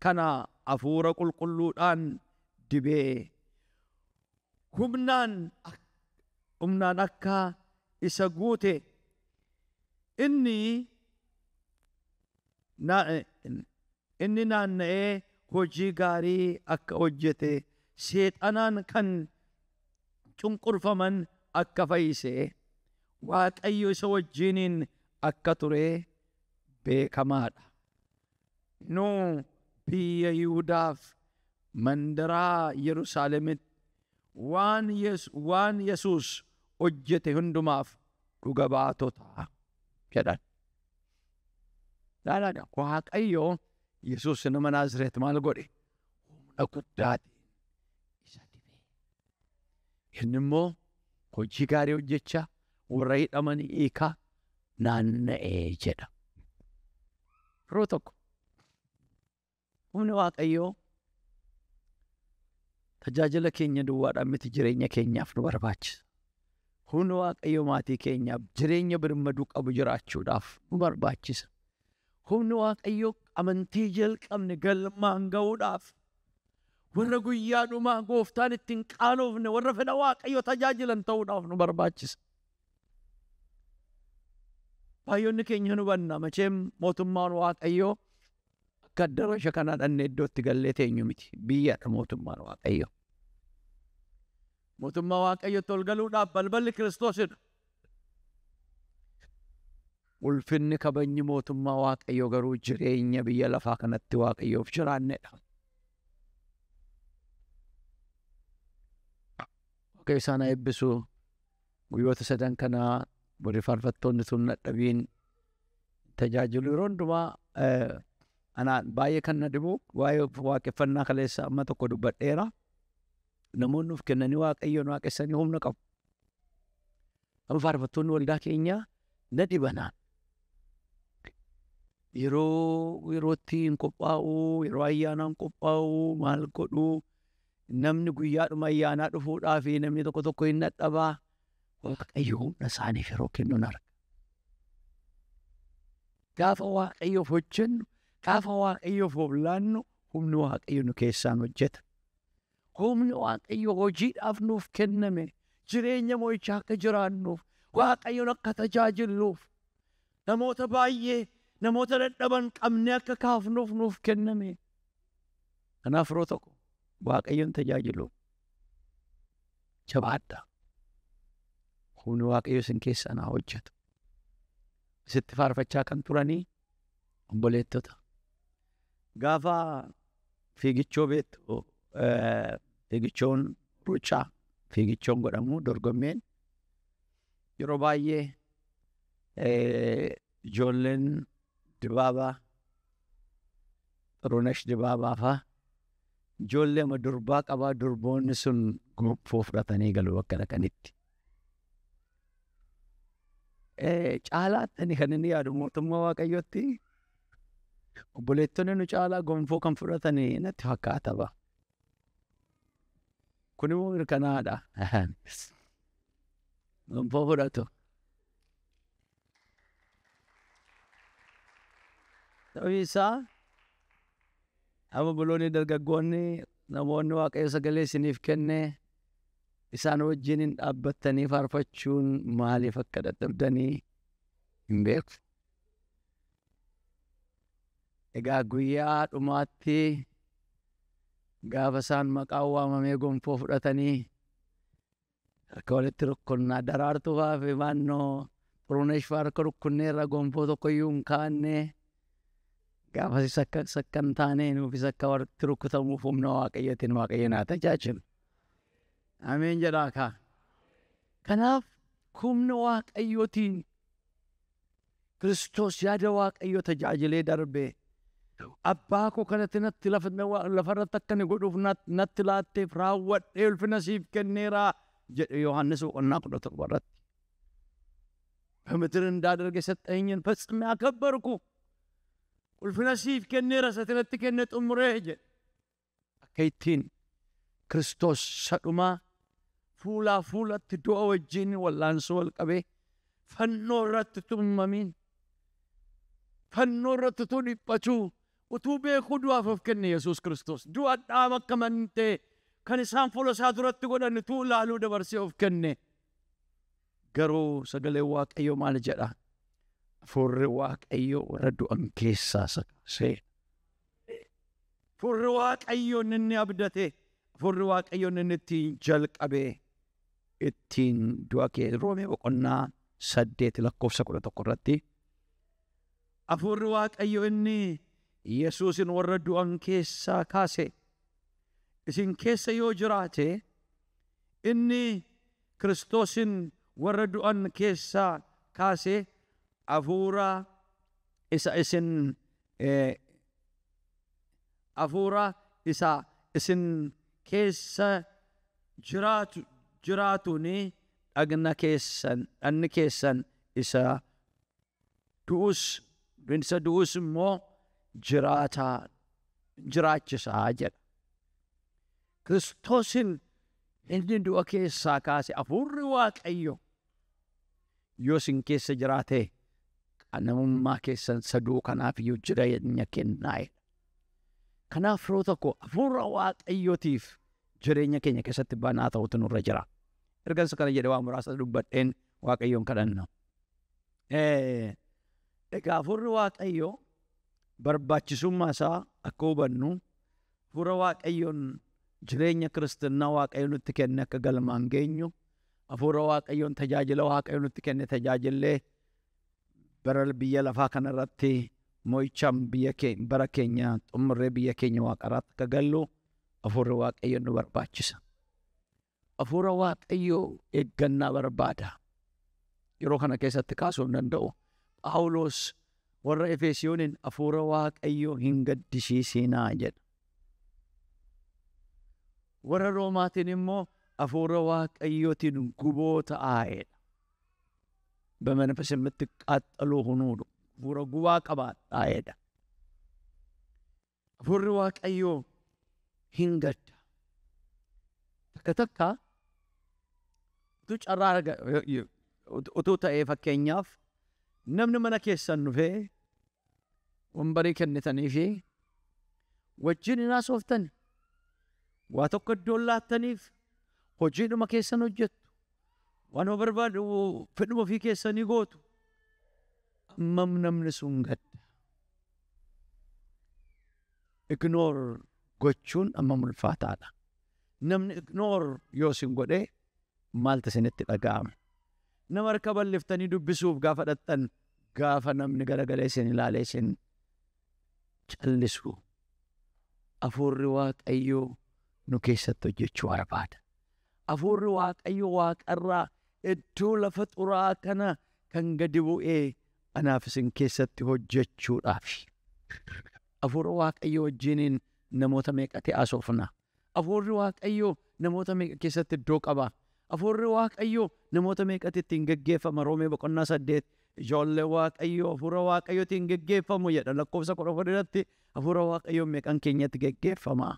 kana hafuura qulqulluudhaan dibee humnaan akka isa guute inni naanna'ee hojii gaarii akka hojjete seexanaan kan cunqurfaman akka fayyise Waaqayyo isa wajjiniin akka ture beekamaadha. Nu biyya Yihudaaf mandaraa Yerusaalemitti waan Yesuus hojjete hundumaaf dhuga baatota jedhan. Laalaadha. Waaqayyo Yesuus nama Naazireet maal godhe? Humna guddaatiin isa dibe. Inni immoo hojii gaarii hojjechaa warra hidhaman hiikaa naanna'ee jedha. Yeroo tokko humni Waaqayyoo tajaajila keenya duwwaadhaan miti jireenya keenyaaf nu barbaachisa. Humni Waaqayyoo maatii keenyaaf jireenya birmaduu qabu jiraachuudhaaf nu barbaachisa. Humni Waaqayyoo amantii jalqabne galmaan ga'uudhaaf warra guyyaa dhumaa gooftaan ittiin qaanoofne warra fedha Waaqayyoo tajaajilan ta'uudhaaf nu barbaachisa. Baay'oonni keenya nu hubanna. Macheem mootummaan Waaqayyoo akka darasha kanaa dhannee iddootti gallee teenyu miti. Biyyadha mootummaan Waaqayyoo. Mootummaa Waaqayyootti ol galuudhaaf balballi Kiristoosidha. Ulfinni kabajni mootummaa Waaqayyoo garuu jireenya biyya lafaa kanatti Waaqayyoof jiraannedha. Waaqayyo isaan haa eebbisu. Guyyoota sadan kanaa warri faarfattoonni sun dadhabiin tajaajilu yeroo hundumaa anaan baay'ee kan na dhibu waa'ee waaqeffannaa kaleessa amma tokko dubbadheera. Namoonni of kennanii Waaqayyoon waaqessanii humna qabu. Amma faarfattoonni waldaa keenyaa na dhibanaan. Yeroo yerootti hin qophaa'u, yeroo ayyaanaa hin qophaa'u, maal godhu, namni guyyaadhuma ayyaanaa dhufuudhaa fi namni tokko tokko hin dadhabaa. Waaqayyo humna isaaniif yeroo kennu arga. Gaafa Waaqayyoof hojjennu, gaafa Waaqayyoof of laannu, humni Waaqayyo nu keessaan hojjeta. Humni Waaqayyo hojiidhaaf nuuf kenname, jireenya mo'ichaa akka jiraannuuf, Waaqayyoon akka tajaajilluuf, namoota baay'ee, namoota dadhaban qabnee akka kaafnuuf nuuf kenname. Kanaaf yeroo tokko Waaqayyoon tajaajilu jabaadha. Humni Waaqayyo isin keessaan haa hojjetu. Isitti faarfachaa kan turanii obboleettota. Gaafa fiigichoo beektu, fiigichoon rucaa, fiigichoon godhamu dorgommeen yeroo baay'ee ijoolleen Dibaabaa, Xurunesh Dibaabaa faa ijoollee ama durbaa qabaa, durboonni sun gonfoo fudhatanii galu bakka dhaqanitti. Caalaatti ani kan inni yaadu mootummaa Waaqayyootti obboleettonni nu caalaa gonfoo kan fudhatanii natti fakkaata ba. Kun immoo mirkanaadha. Gonfoo fudhatu. Sababiin isaa amma obboloonni dargaggoonni, namoonni Waaqayyo sagalee isiniif kenne isaan wajjin hin dhaabbattanii faarfachuun maaliif akka dadhabdanii hin beeku. Egaa guyyaa dhumaatti gaafa isaan maqaan waamamee gonfoo fudhatanii harka walitti rukkonnaa, Daraartuu fa'aa fi maannoo Xurunesh fa'aa harka rukkunneerra gonfoo tokkoyyuu hin kaa'anne. Gaafas akka akka hin taane nuufis akka walitti rukutamuuf humna Waaqayyootiin Waaqayyo naa tajaajilu. Ameen jedhaa kaa. Kanaaf humna Waaqayyootiin Kiristoos yaada Waaqayyoo tajaajilee darbe. Abbaa koo kanatti natti lafarratti akka inni godhuuf natti laatteef raawwadhee ulfina siif kenneera jedhe Yohaannis boqonnaa 17 irratti. በምድር እንዳደርግ የሰጠኝን ፈጽሜ አከበርኩ። Ulfina siif kenneera isa natti kenne xumuree jedhe. Akka ittiin Kiristoos sadhumaa fuulaa fuulatti du'a wajjin wallaansoo wal qabee fannoo irratti tummamin, fannoo irratti utuu dhiphachuu, utuu beekuu du'aaf of kenne Yesuus Kiristoos. Du'a dhaama akka mantee kan isaan fuula isaa duratti godhan utuu ilaaluu dabarsee of kenne. Garuu sagaleen Waaqayyoo maal jedha? Hafuurri Waaqayyoo warra du'an keessaa isa kaasee. Hafuurri Waaqayyoo inni abdate, hafuurri Waaqayyoo inni ittiin jalqabe ittiin du'a kee Roomee boqonnaa 8 lakkoofsa 11 irratti. Hafuurri Waaqayyoo inni Yesuusin warra du'an keessaa kaase isin keessa yoo jiraate, inni Kiristoosin warra du'an keessaa kaase hafuura isa isin hafuura isa isin keessa jiraatuuni dhagna keessan, dhagni keessan isa du'us, isa du'us immoo jiraachisaa jedha. Kiristoosin inni du'a keessaa kaase hafuurri Waaqayyo yoo isin keessa jiraate namummaa keessan saduu kanaaf iyyuu jireenya kennaa'edha. Kanaaf yeroo tokko hafuura Waaqayyootiif jireenya keenya keessatti banaa ta'utu nurra jira. Erga isa kana jedhee waa muraasa dubbadheen Waaqayyoon kadhanna. Egaa hafuurri Waaqayyoo barbaachisummaa isaa akka hubannu, hafuura Waaqayyoon jireenya kiristinnaa Waaqayyo nutti kenne akka galmaan geenyu, hafuura Waaqayyoon tajaajila Waaqayyo nutti kenne tajaajillee bara biyya lafaa kanarratti mo'ichaan biyya bara keenya xumurree biyya keenya waaqarratti akka gallu hafuurri Waaqayyoo nu barbaachisa. Hafuura Waaqayyoo eeggannaa barbaada. Yeroo kana keessatti kaasuu hin danda'u. Phaawulos warra Efesooniin hafuura Waaqayyoo hin gaddisiisinaa jedha. Warra Roomaatiin immoo hafuura Waaqayyootiin guboo ta'aa jedha. በመንፈስ የምትቃጠሉ ሁኑ፣ hafuura gubaa qabaadhaa jedha. Hafuurri Waaqayyoo hin gadda. Takka takka utuu carraa utuu ta'ee, fakkeenyaaf namni mana keessan dhufee Wambarii kennitanii fi wajjin hin haasoftan. Waa tokko iddoo laattaniif hojiidhuma keessan hojjettu. Waan barbaadu fedhuma ofii keessanii gootu. Ammam namni sun gadda. Ignore gochuun ammam ulfaataadha. Namni ignore yoo isin godhe maaltu isinitti dhaga'ama? Nama harka bal'iftanii dubbisuuf gaafa dhattan gaafa namni garagalee isin ilaalee isin callisu. Hafuurri Waaqayyoo nu keessatti hojjechuu barbaada. Hafuurri Waaqayyoo waaqarraa iddoo lafa xuraa'aa kana kan gadi bu'ee anaaf isin keessatti hojjechuudhaaf. Hafuura Waaqayyoo wajjiniin namoota meeqatti haasofna? Hafuurri Waaqayyoo namoota meeqa keessatti iddoo qaba? Hafuurri Waaqayyoo namoota meeqatti ittiin geggeeffama? Roomee boqonnaa 8 ijoollee Waaqayyoo hafuura Waaqayyootiin geggeeffamu jedha. Lakkoofsa 14 irratti hafuura Waaqayyoo meeqan keenyatti geggeeffama?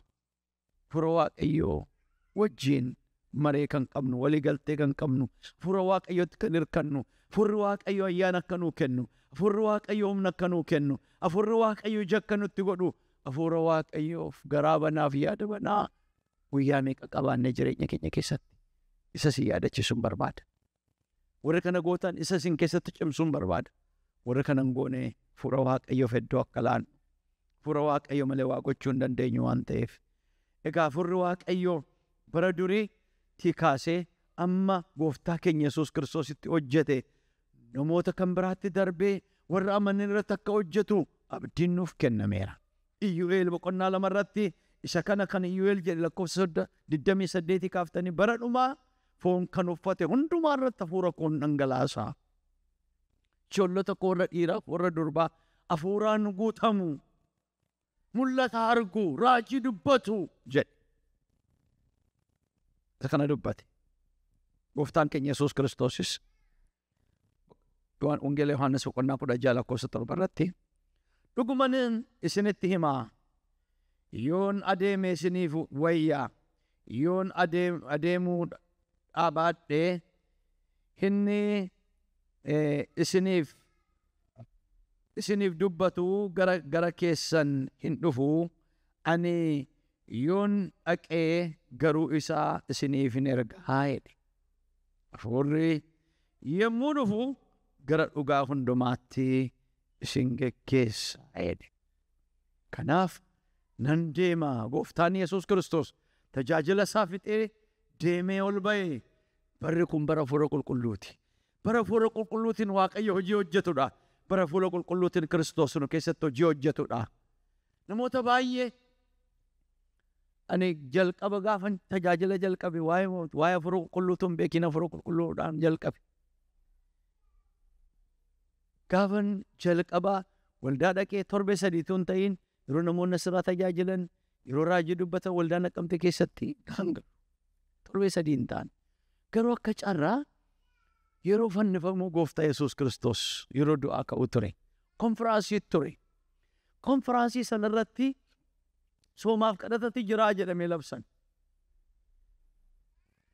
Hafuura Waaqayyoo wajjin maree kan qabnu, walii galtee kan qabnu, hafuura Waaqayyootti kan hirkannu, hafuurri Waaqayyoo ayyaana akka nuu kennu, hafuurri Waaqayyoo humna akka nuu kennu, hafuurri Waaqayyoo ija akka nutti godhu, hafuura Waaqayyoof garaa banaaf yaada banaa guyyaa meeqa qabaannee jireenya keenya keessatti isa si yaadachiisuun barbaada. Warri kana gootan isa isin keessatti cimsuun barbaada. Warri kana hin goone hafuura Waaqayyoof iddoo akka laannu, hafuura Waaqayyoo malee waa gochuu hin dandeenyu waan ta'eef. Egaa hafuurri Waaqayyoo bara duriitii kaasee amma gooftaa keenya Yesuus Kiristoositti hojjete namoota kan biraatti darbee warra amanan irratti akka hojjetu abdiin nuuf kennameera. Iyyu'eel boqonnaa 2 irratti isa kana kan Iyyu'eel jedhe lakkoofsa 28 kaaftanii bara dhumaa foon kan uffate hundumaa irratti hafuura koon dhangalaasa. Ijoollota koo warra dhiiraa warra durbaa hafuuraan guutamu, mul'ata argu, raajii dubbatu jedhe. Isa kana dubbate. Gooftaan keenya Yesuus Kiristoosis Wangeela Yohaannis boqonnaa 16 lakkoofsa 7 irratti dhuguman isinitti himaa, yoon adeeme isiniif wayyaa, yoon adeemuu dhaabaadhee inni isiniif dubbatu gara keessan hin dhufu, ani yoon dhaqee garuu isaa isiniif hin ergaa jedhe. Hafuurri yommuu dhufu gara dhugaa hundumaatti isin geggeessa jedhe. Kanaaf nan deema. Gooftaan Yesuus Kiristoos tajaajila isaa fixee deemee ol ba'e. Barri kun bara hafuura qulqulluuti. Bara hafuura qulqulluutiin Waaqayyo hojii hojjetudha. Bara hafuura qulqulluutiin Kiristoos nu keessatti hojii hojjetudha. Namoota baay'ee ani jalqaba gaafan tajaajila jalqabe waa'ee hafuura qulqulluutu hin beekin hafuura qulqulluudhaan jalqabe. Gaafan jalqaba waldaa dhaqee torbee 3 hin ta'in yeroo namoonni asirraa tajaajilan yeroo raajii dubbatan waldaa Naqamte keessatti hanga torbee 3 hin ta'an. Garuu akka carraa yeroo fannifamuu gooftaa Yesuus Kiristoos yeroo du'aa ka'u ture. Konfiraansii ture. Konfiraansii sanarratti soomaaf kadhatatti jiraa jedhamee labsan.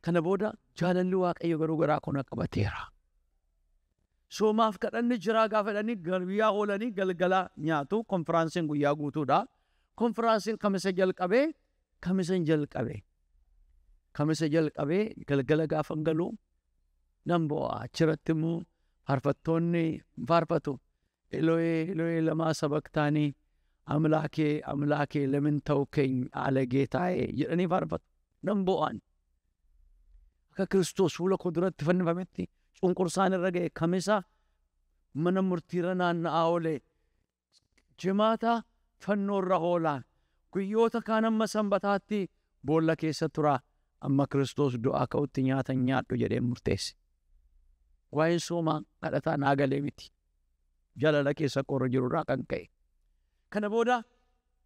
Kana booda jaalalli Waaqayyo garuu garaa koo na qabateera. Soomaaf kadhanni jiraa gaafa jedhanii guyyaa oolanii galgala nyaatu. Konfiraansiin guyyaa guutuudha. Konfiraansiin kamisa jalqabee kamisa jalqabee galgala gaafa galu nan bo'a. Achirratti immoo faarfattoonni faarfatu. Elohe Elohe lamaa sabaqtaanii አምላኬ አምላኬ ለምን ተውከኝ አለ ጌታዬ jedhanii faarfatu. Nan bo'an. Akka Kiristoos fuula koo duratti fannifametti cunqursaan irra ga'e kamisa mana murtiirra naanna'aa oole. Jimaata fannoo irra oolaa. Guyyoota kaan amma sanbataatti boolla keessa tura. Amma Kiristoos du'aa ka'utti nyaata nyaadhu jedhee murteesse. Waa'een soomaa kadhataa naa galee miti. Jaalala keessa koorra jirurraa kan ka'e. Kana booda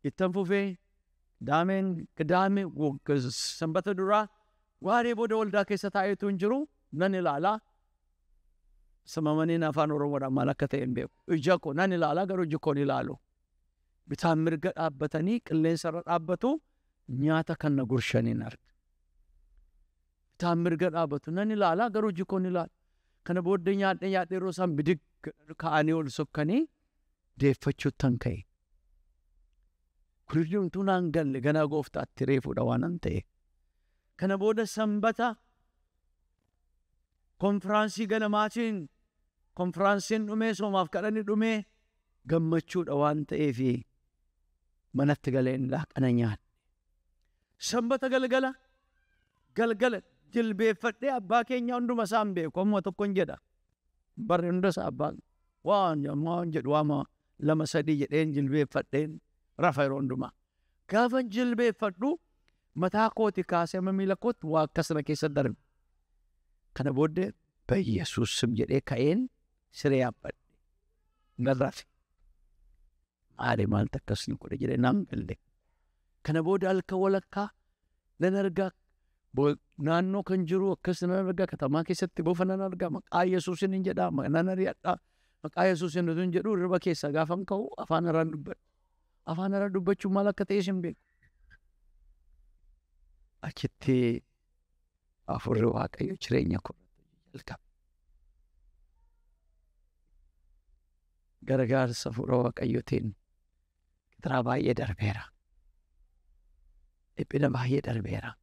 ittan fufee qidaamee sanbata duraa waaree booda waldaa keessa taa'eetu hin jiru nan ilaalaa. Samamaniin afaan Oromoodhaan maal akka ta'e hin beeku. Ija koo nan ilaalaa garuu iji koo hin ilaalu. Bitaan mirga dhaabbatanii qilleensarra dhaabbatu nyaata kan na gurshaniin arga. Bitaan mirga dhaabbatu nan ilaalaa garuu iji koo hin ilaalu. Kana booddee nyaadhee yeroo isaan bidig ka'anii ol sokkanii deeffachuuttan ka'e. Kun hundumtuu naan galle ganaa gooftaatti reefuudha waan ta'e. Kana booda sanbata konfiraansii ganamaatiin konfiraansiin dhumee soomaaf kadhanni dhumee gammachuudha waan ta'eefi manatti galeen laaqana nyaadhe. Sanbata galgala galgala jilbeeffadhee abbaa keenya hunduma isaa hin beeku amma tokkon jedha. Barri hunda isaa abbaan waan jedhu waama 2 3 jedheen jilbeeffadheen rafa yeroo hundumaa. Gaafa jilbeeffadhu mataa kooti kaasee amma miila kootti waa akkasuma keessa darbe. Kana booddee Yesuus jedhee ka'een siree yaabbadhe. Nan rafe. Maali maaltu akkas nu godhe jedhee naan galle. Kana booda halkan walakkaa nan argaa naannoo kan jiru akkas nan argaa katamaa keessatti bofa nan argaa maqaa Yesuusin hin jedhaa nan ari'adhaa maqaa Yesuusin hin jedhu hirriba keessaa gaafan ka'u afaan haaraan dubbadha. Afaan haaraan dubbachuun maal akka ta'es hin beeku. Achitti hafuurri Waaqayyo jireenya koo jalqabe. Gargaarsa hafuura Waaqayyootiin gidiraa baay'ee darbeera. Dhiphina baay'ee darbeera.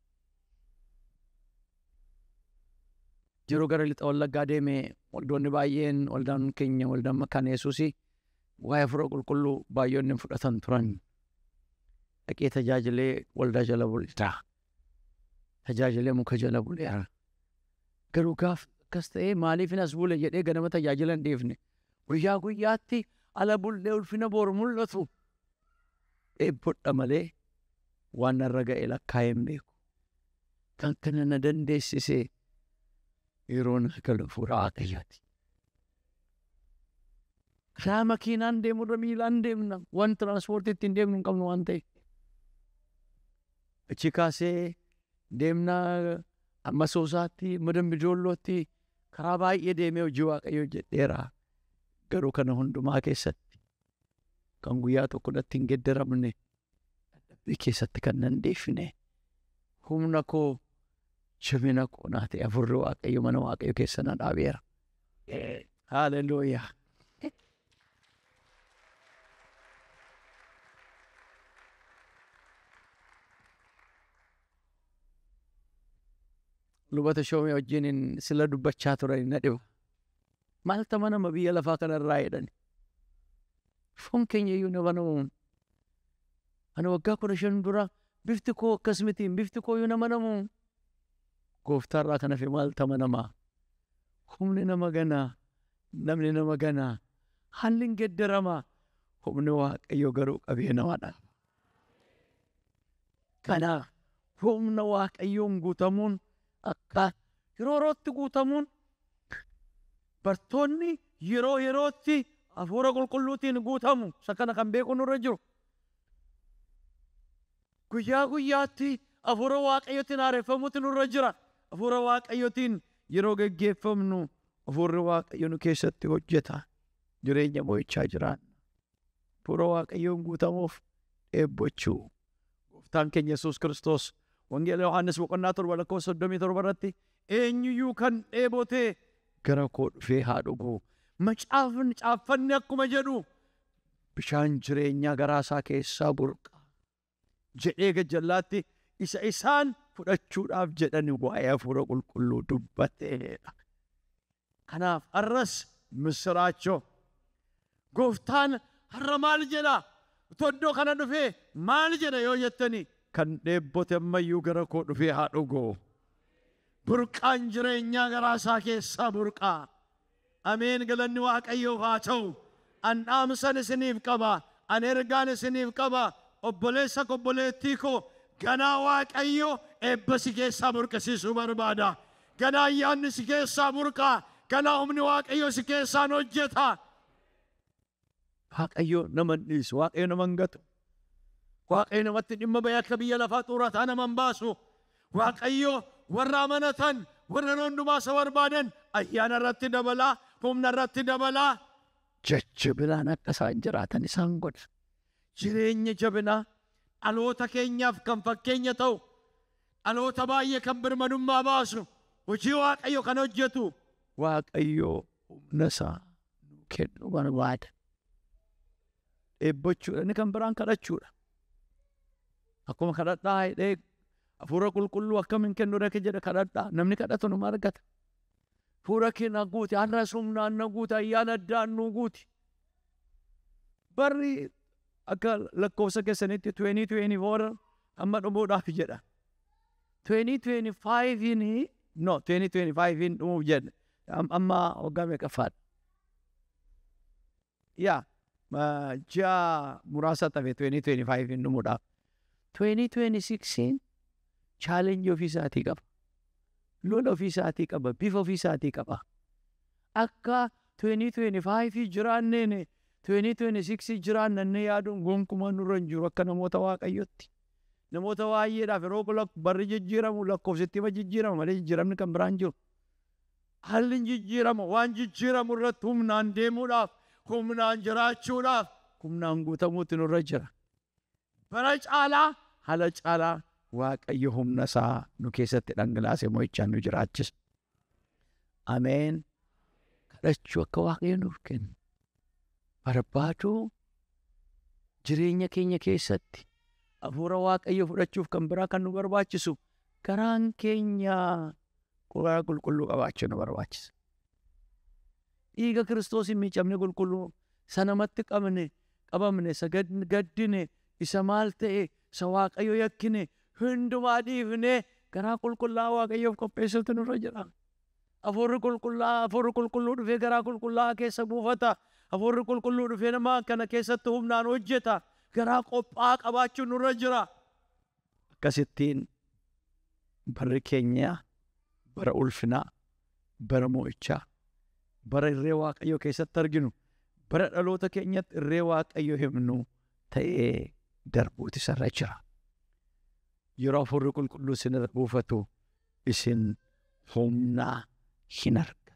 Yeroo gara lixa Wallaggaa deeme waldoonni baay'een waldaan keenya waldaan Makaana Yesuusii waa'ee hafuura qulqulluu baay'oonni hin fudhatan turan. Dhaqee tajaajilee waldaa jala buleera. Tajaajilee muka jala buleera. Garuu gaaf akkas ta'ee maaliif as bule jedhee ganama tajaajila hin dhiifne. Guyyaa guyyaatti ala bullee ulfina boru mul'atu. Eebbodha malee waan narra ga'e lakkaa'ee hin beeku. Kan kana na dandeessisee yeroo na galu hafuura Waaqayyooti. Karaa makiinaan deemurra miilaan deemna. Waan tiraanspoortii ittiin deemnu hin qabnu waan ta'eef. Achi kaasee deemna amma Soosaatti, amma Dambidoollootti karaa baay'ee deemee hojii Waaqayyoo hojjedheera. Garuu kana hundumaa keessatti kan guyyaa tokko natti hin geddaramne dadhabbii keessatti kan nan deefine humna koo jabina koo naa ta'e hafuurri Waaqayyo mana Waaqayyo keessa na dhaabeera. Haaleluyyaa. Luba Tashoomee wajjin sila dubbachaa turan na dhiba. Maaltu nama biyya lafaa kanarraa jedhani. Foon keenya iyyuu nama namuun. Ani waggaa 15 dura bifti koo akkas miti bifti koo iyyuu nama namuun. Gooftaarraa kan hafe maaltu namaa. Humni nama ganaa namni nama ganaa haalli hin geddaramaa humni Waaqayyo garuu qabee nama dhaaba. Kanaaf humna Waaqayyoon guutamuun akka yeroo yerootti guutamuun bartoonni yeroo yerootti hafuura qulqulluutiin guutamu isa kana kan beeku nurra jiru. Guyyaa guyyaatti hafuura Waaqayyootiin haareffamuutu nurra jira. Hafuura Waaqayyootiin yeroo geggeeffamnu hafuurri Waaqayyo nu keessatti hojjeta. Jireenya mo'ichaa jiraanna. Hafuura Waaqayyoon guutamuuf dheebochuu. Gooftaan keenya Yesuus Kiristoos Wangeela Yohaannis boqonnaa 7 lakkoofsa 37 irratti eenyuyyuu kan dheebotee gara koo dhufee haa dhugu. Macaafni caaffanni akkuma jedhu bishaan jireenyaa garaa isaa keessaa burqa jedhee gajjallaatti isa isaan fudhachuudhaaf jedhani waa'ee hafuura qulqulluu dubbateedha. Kanaaf har'as misiraachoo gooftaan har'a maal jedha? Utuu iddoo kana dhufee maal jedha yoo jettani kan dheebote ammayyuu gara koo dhufee haa dhugu. Burqaan jireenyaa garaa isaa keessaa burqaa. Ameen galanni Waaqayyoof haa ta'u. An dhaamsan isiniif qaba. An ergaan isiniif qaba. Obboleessa koo obboleettii koo ganaa Waaqayyo eebba si keessaa burqisiisuu barbaada. Ganaa ayyaanni si keessaa burqaa. Ganaa humni Waaqayyo si keessaan hojjeta. Waaqayyo nama hin dhiisu. Waaqayyo nama hin gatu. Waaqayyo namatti dhimma bahee akka biyya lafaa xurataa nama hin baasu. Waaqayyo warra amanatan warra hundumaa isa barbaadan ayyaana irratti dabalaa humna irratti dabalaa jajjabinaan akka isaan jiraatan isaan godha. Jireenya jabinaa dhaloota keenyaaf kan fakkeenya ta'u dhaloota baay'ee kan birmadummaa baasu hojii Waaqayyo kan hojjetu Waaqayyo humna isaa nuu kennu barbaada. Dheebochuudha inni kan biraan kadhachuudha. Akkuma kadhadhaa jedhee hafuura qulqulluu akkamiin kennu dhaqe jedhe kadhadhaa. Namni kadhatu numa argata. Hafuura kee na guuti, har'as humnaan na guuti, ayyaana addaan nu guuti. Barri akka lakkoofsa keessanitti 2024 amma dhumuudhaaf jedha. 2025 no 2025 dhumuuf jedha. Amma waggaa meeqaffaadha? Yaa ji'a muraasa tafe 2025 dhumuudhaaf. 2026 challenge ofii isaatii qaba. Lola ofii isaatii qaba. Bifa ofii isaatii qaba. Akka 2025 jiraanneen 2026 jiraannee yaaduun gonkumaa nurra hin jiru akka namoota Waaqayyootti. Namoota baay'eedhaaf yeroo barri jijjiiramu lakkoofsitti ma jijjiirama malee jijjiiramni kan biraan jiru. Haalli jijjiiramu waan jijjiiramu irratti humnaan deemuudhaaf, humnaan jiraachuudhaaf, humnaan guutamuutti nurra jira. Bara caalaa haala caalaa Waaqayyo humna isaa nu keessatti dhangalaasee mo'ichaan nu jiraachisa. Ameen. Kadhachuu akka Waaqayyo nuuf kennu. Barbaaduu jireenya keenya keessatti hafuura Waaqayyo fudhachuuf kan biraa kan nu barbaachisu garaan keenya garaa qulqulluu qabaachuu nu barbaachisa. Dhiiga Kiristoos hin miicamne qulqulluu sanamatti qabamne isa gaddine isa maal ta'e isa Waaqayyo yakkine hundumaa dhiifne garaa qulqullaa Waaqayyoof qopheessuutu nurra jira. Hafuurri qulqulluu dhufee garaa qulqullaa keessa buufata. Hafuurri qulqulluu dhufee nama kana keessatti humnaan hojjeta. Garaa qophaa'aa qabaachuun nurra jira. Akkasittiin barri keenya bara ulfinaa, bara mo'ichaa, bara irree Waaqayyoo keessatti arginu, bara dhaloota keenyatti irree Waaqayyoo himnu ta'ee darbuutu isarra jira. Yeroo hafuurri qulqulluu isin irra buufatu isin humna hin argattu.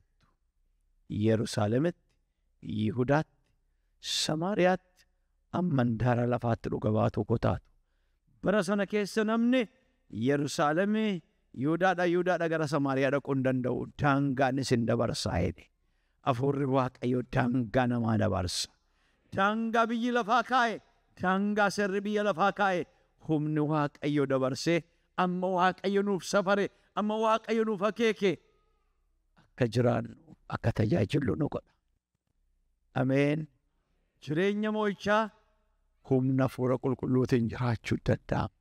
Yerusaalemitti, Yihudaatti, Samaariyaatti, amma handaara lafaatti dhuga baatuu koo taatu. Bara sana keessa namni Yerusaalemii Yihudaadhaa gara Samaariyaa dhaquu hin danda'u. Daangaan isin dabarsaa jedhe. Hafuurri Waaqayyoo daangaa namaa dabarsa. Daangaa biyyi lafaa kaa'e, daangaa seerri biyya lafaa kaa'e, humni Waaqayyoo dabarsee amma Waaqayyo nuuf safare, amma Waaqayyo nuuf akeeke akka jiraannu, akka tajaajillu nu godha. Ameen. Jireenya mo'ichaa humna hafuura qulqulluutiin jiraachuu danda'ama.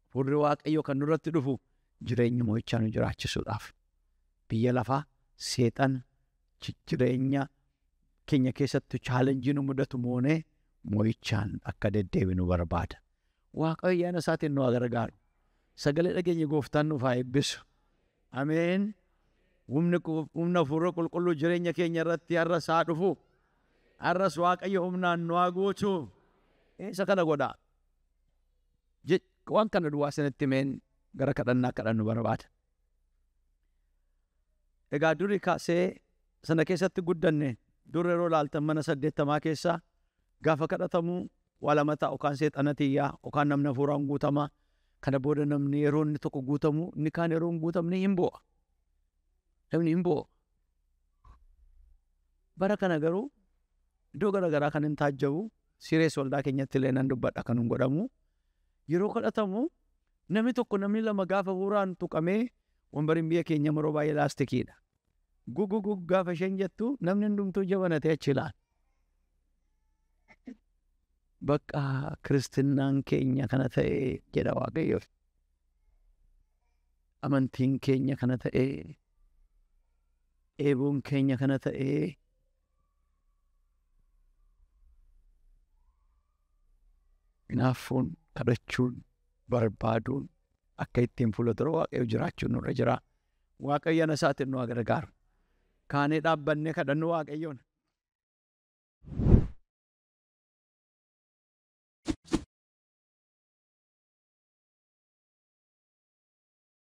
Hafuurri Waaqayyoo kan nurratti dhufu jireenya mo'ichaa nu jiraachisuudhaaf. Biyya lafaa seexan jireenya keenya keessatti chaalenjii nu mudatu moonee mo'ichaan akka deddeebinu barbaada. Waaqayyo ayyaana isaatiin nu haa gargaaru. Sagalee dhageenya gooftaan nuuf haa eebbisu. Ameen. Humna hafuura qulqulluu jireenya keenya irratti har'as haa dhufu. Har'as Waaqayyo humnaan nu haa guutu. Isa kana godhaa. Waan kana duwwaa isinitti himeen gara kadhannaa kadhannu barbaada. Egaa durii kaasee sana keessatti guddanne dur yeroo laaltan mana 80 keessa gaafa kadhatamu waa lama ta'a yookaan seexana tiyyaa yookaan namni hafuuraan guutama. Kana booda namni yeroo inni tokko guutamu inni kaan yeroo hin guutamne hin bo'a. Namni hin bo'o. Bara kana garuu iddoo garaagaraa kan hin taajjabu sirees waldaa keenyatti illee nan dubbadha kan hin godhamu. Yeroo kadhatamu namni tokko namni lama gaafa hafuuraan tuqamee wambariin biyya keenya yeroo baay'ee laastikiidha. Gugugug gaafa isheen jettu namni hundumtuu jabanatee achi ilaala. Bakka kiristinnaan keenya kana ta'e jedha Waaqayyo. Amantiin keenya kana ta'e, eebuun keenya kana ta'e. Hinaafuun, kadhachuun, barbaaduun akka ittiin fuula dura Waaqayyo jiraachuun nurra jira. Waaqayyo ayyaana isaatiin nu haa gargaaru. Kaanee dhaabbannee kadhannu Waaqayyoon.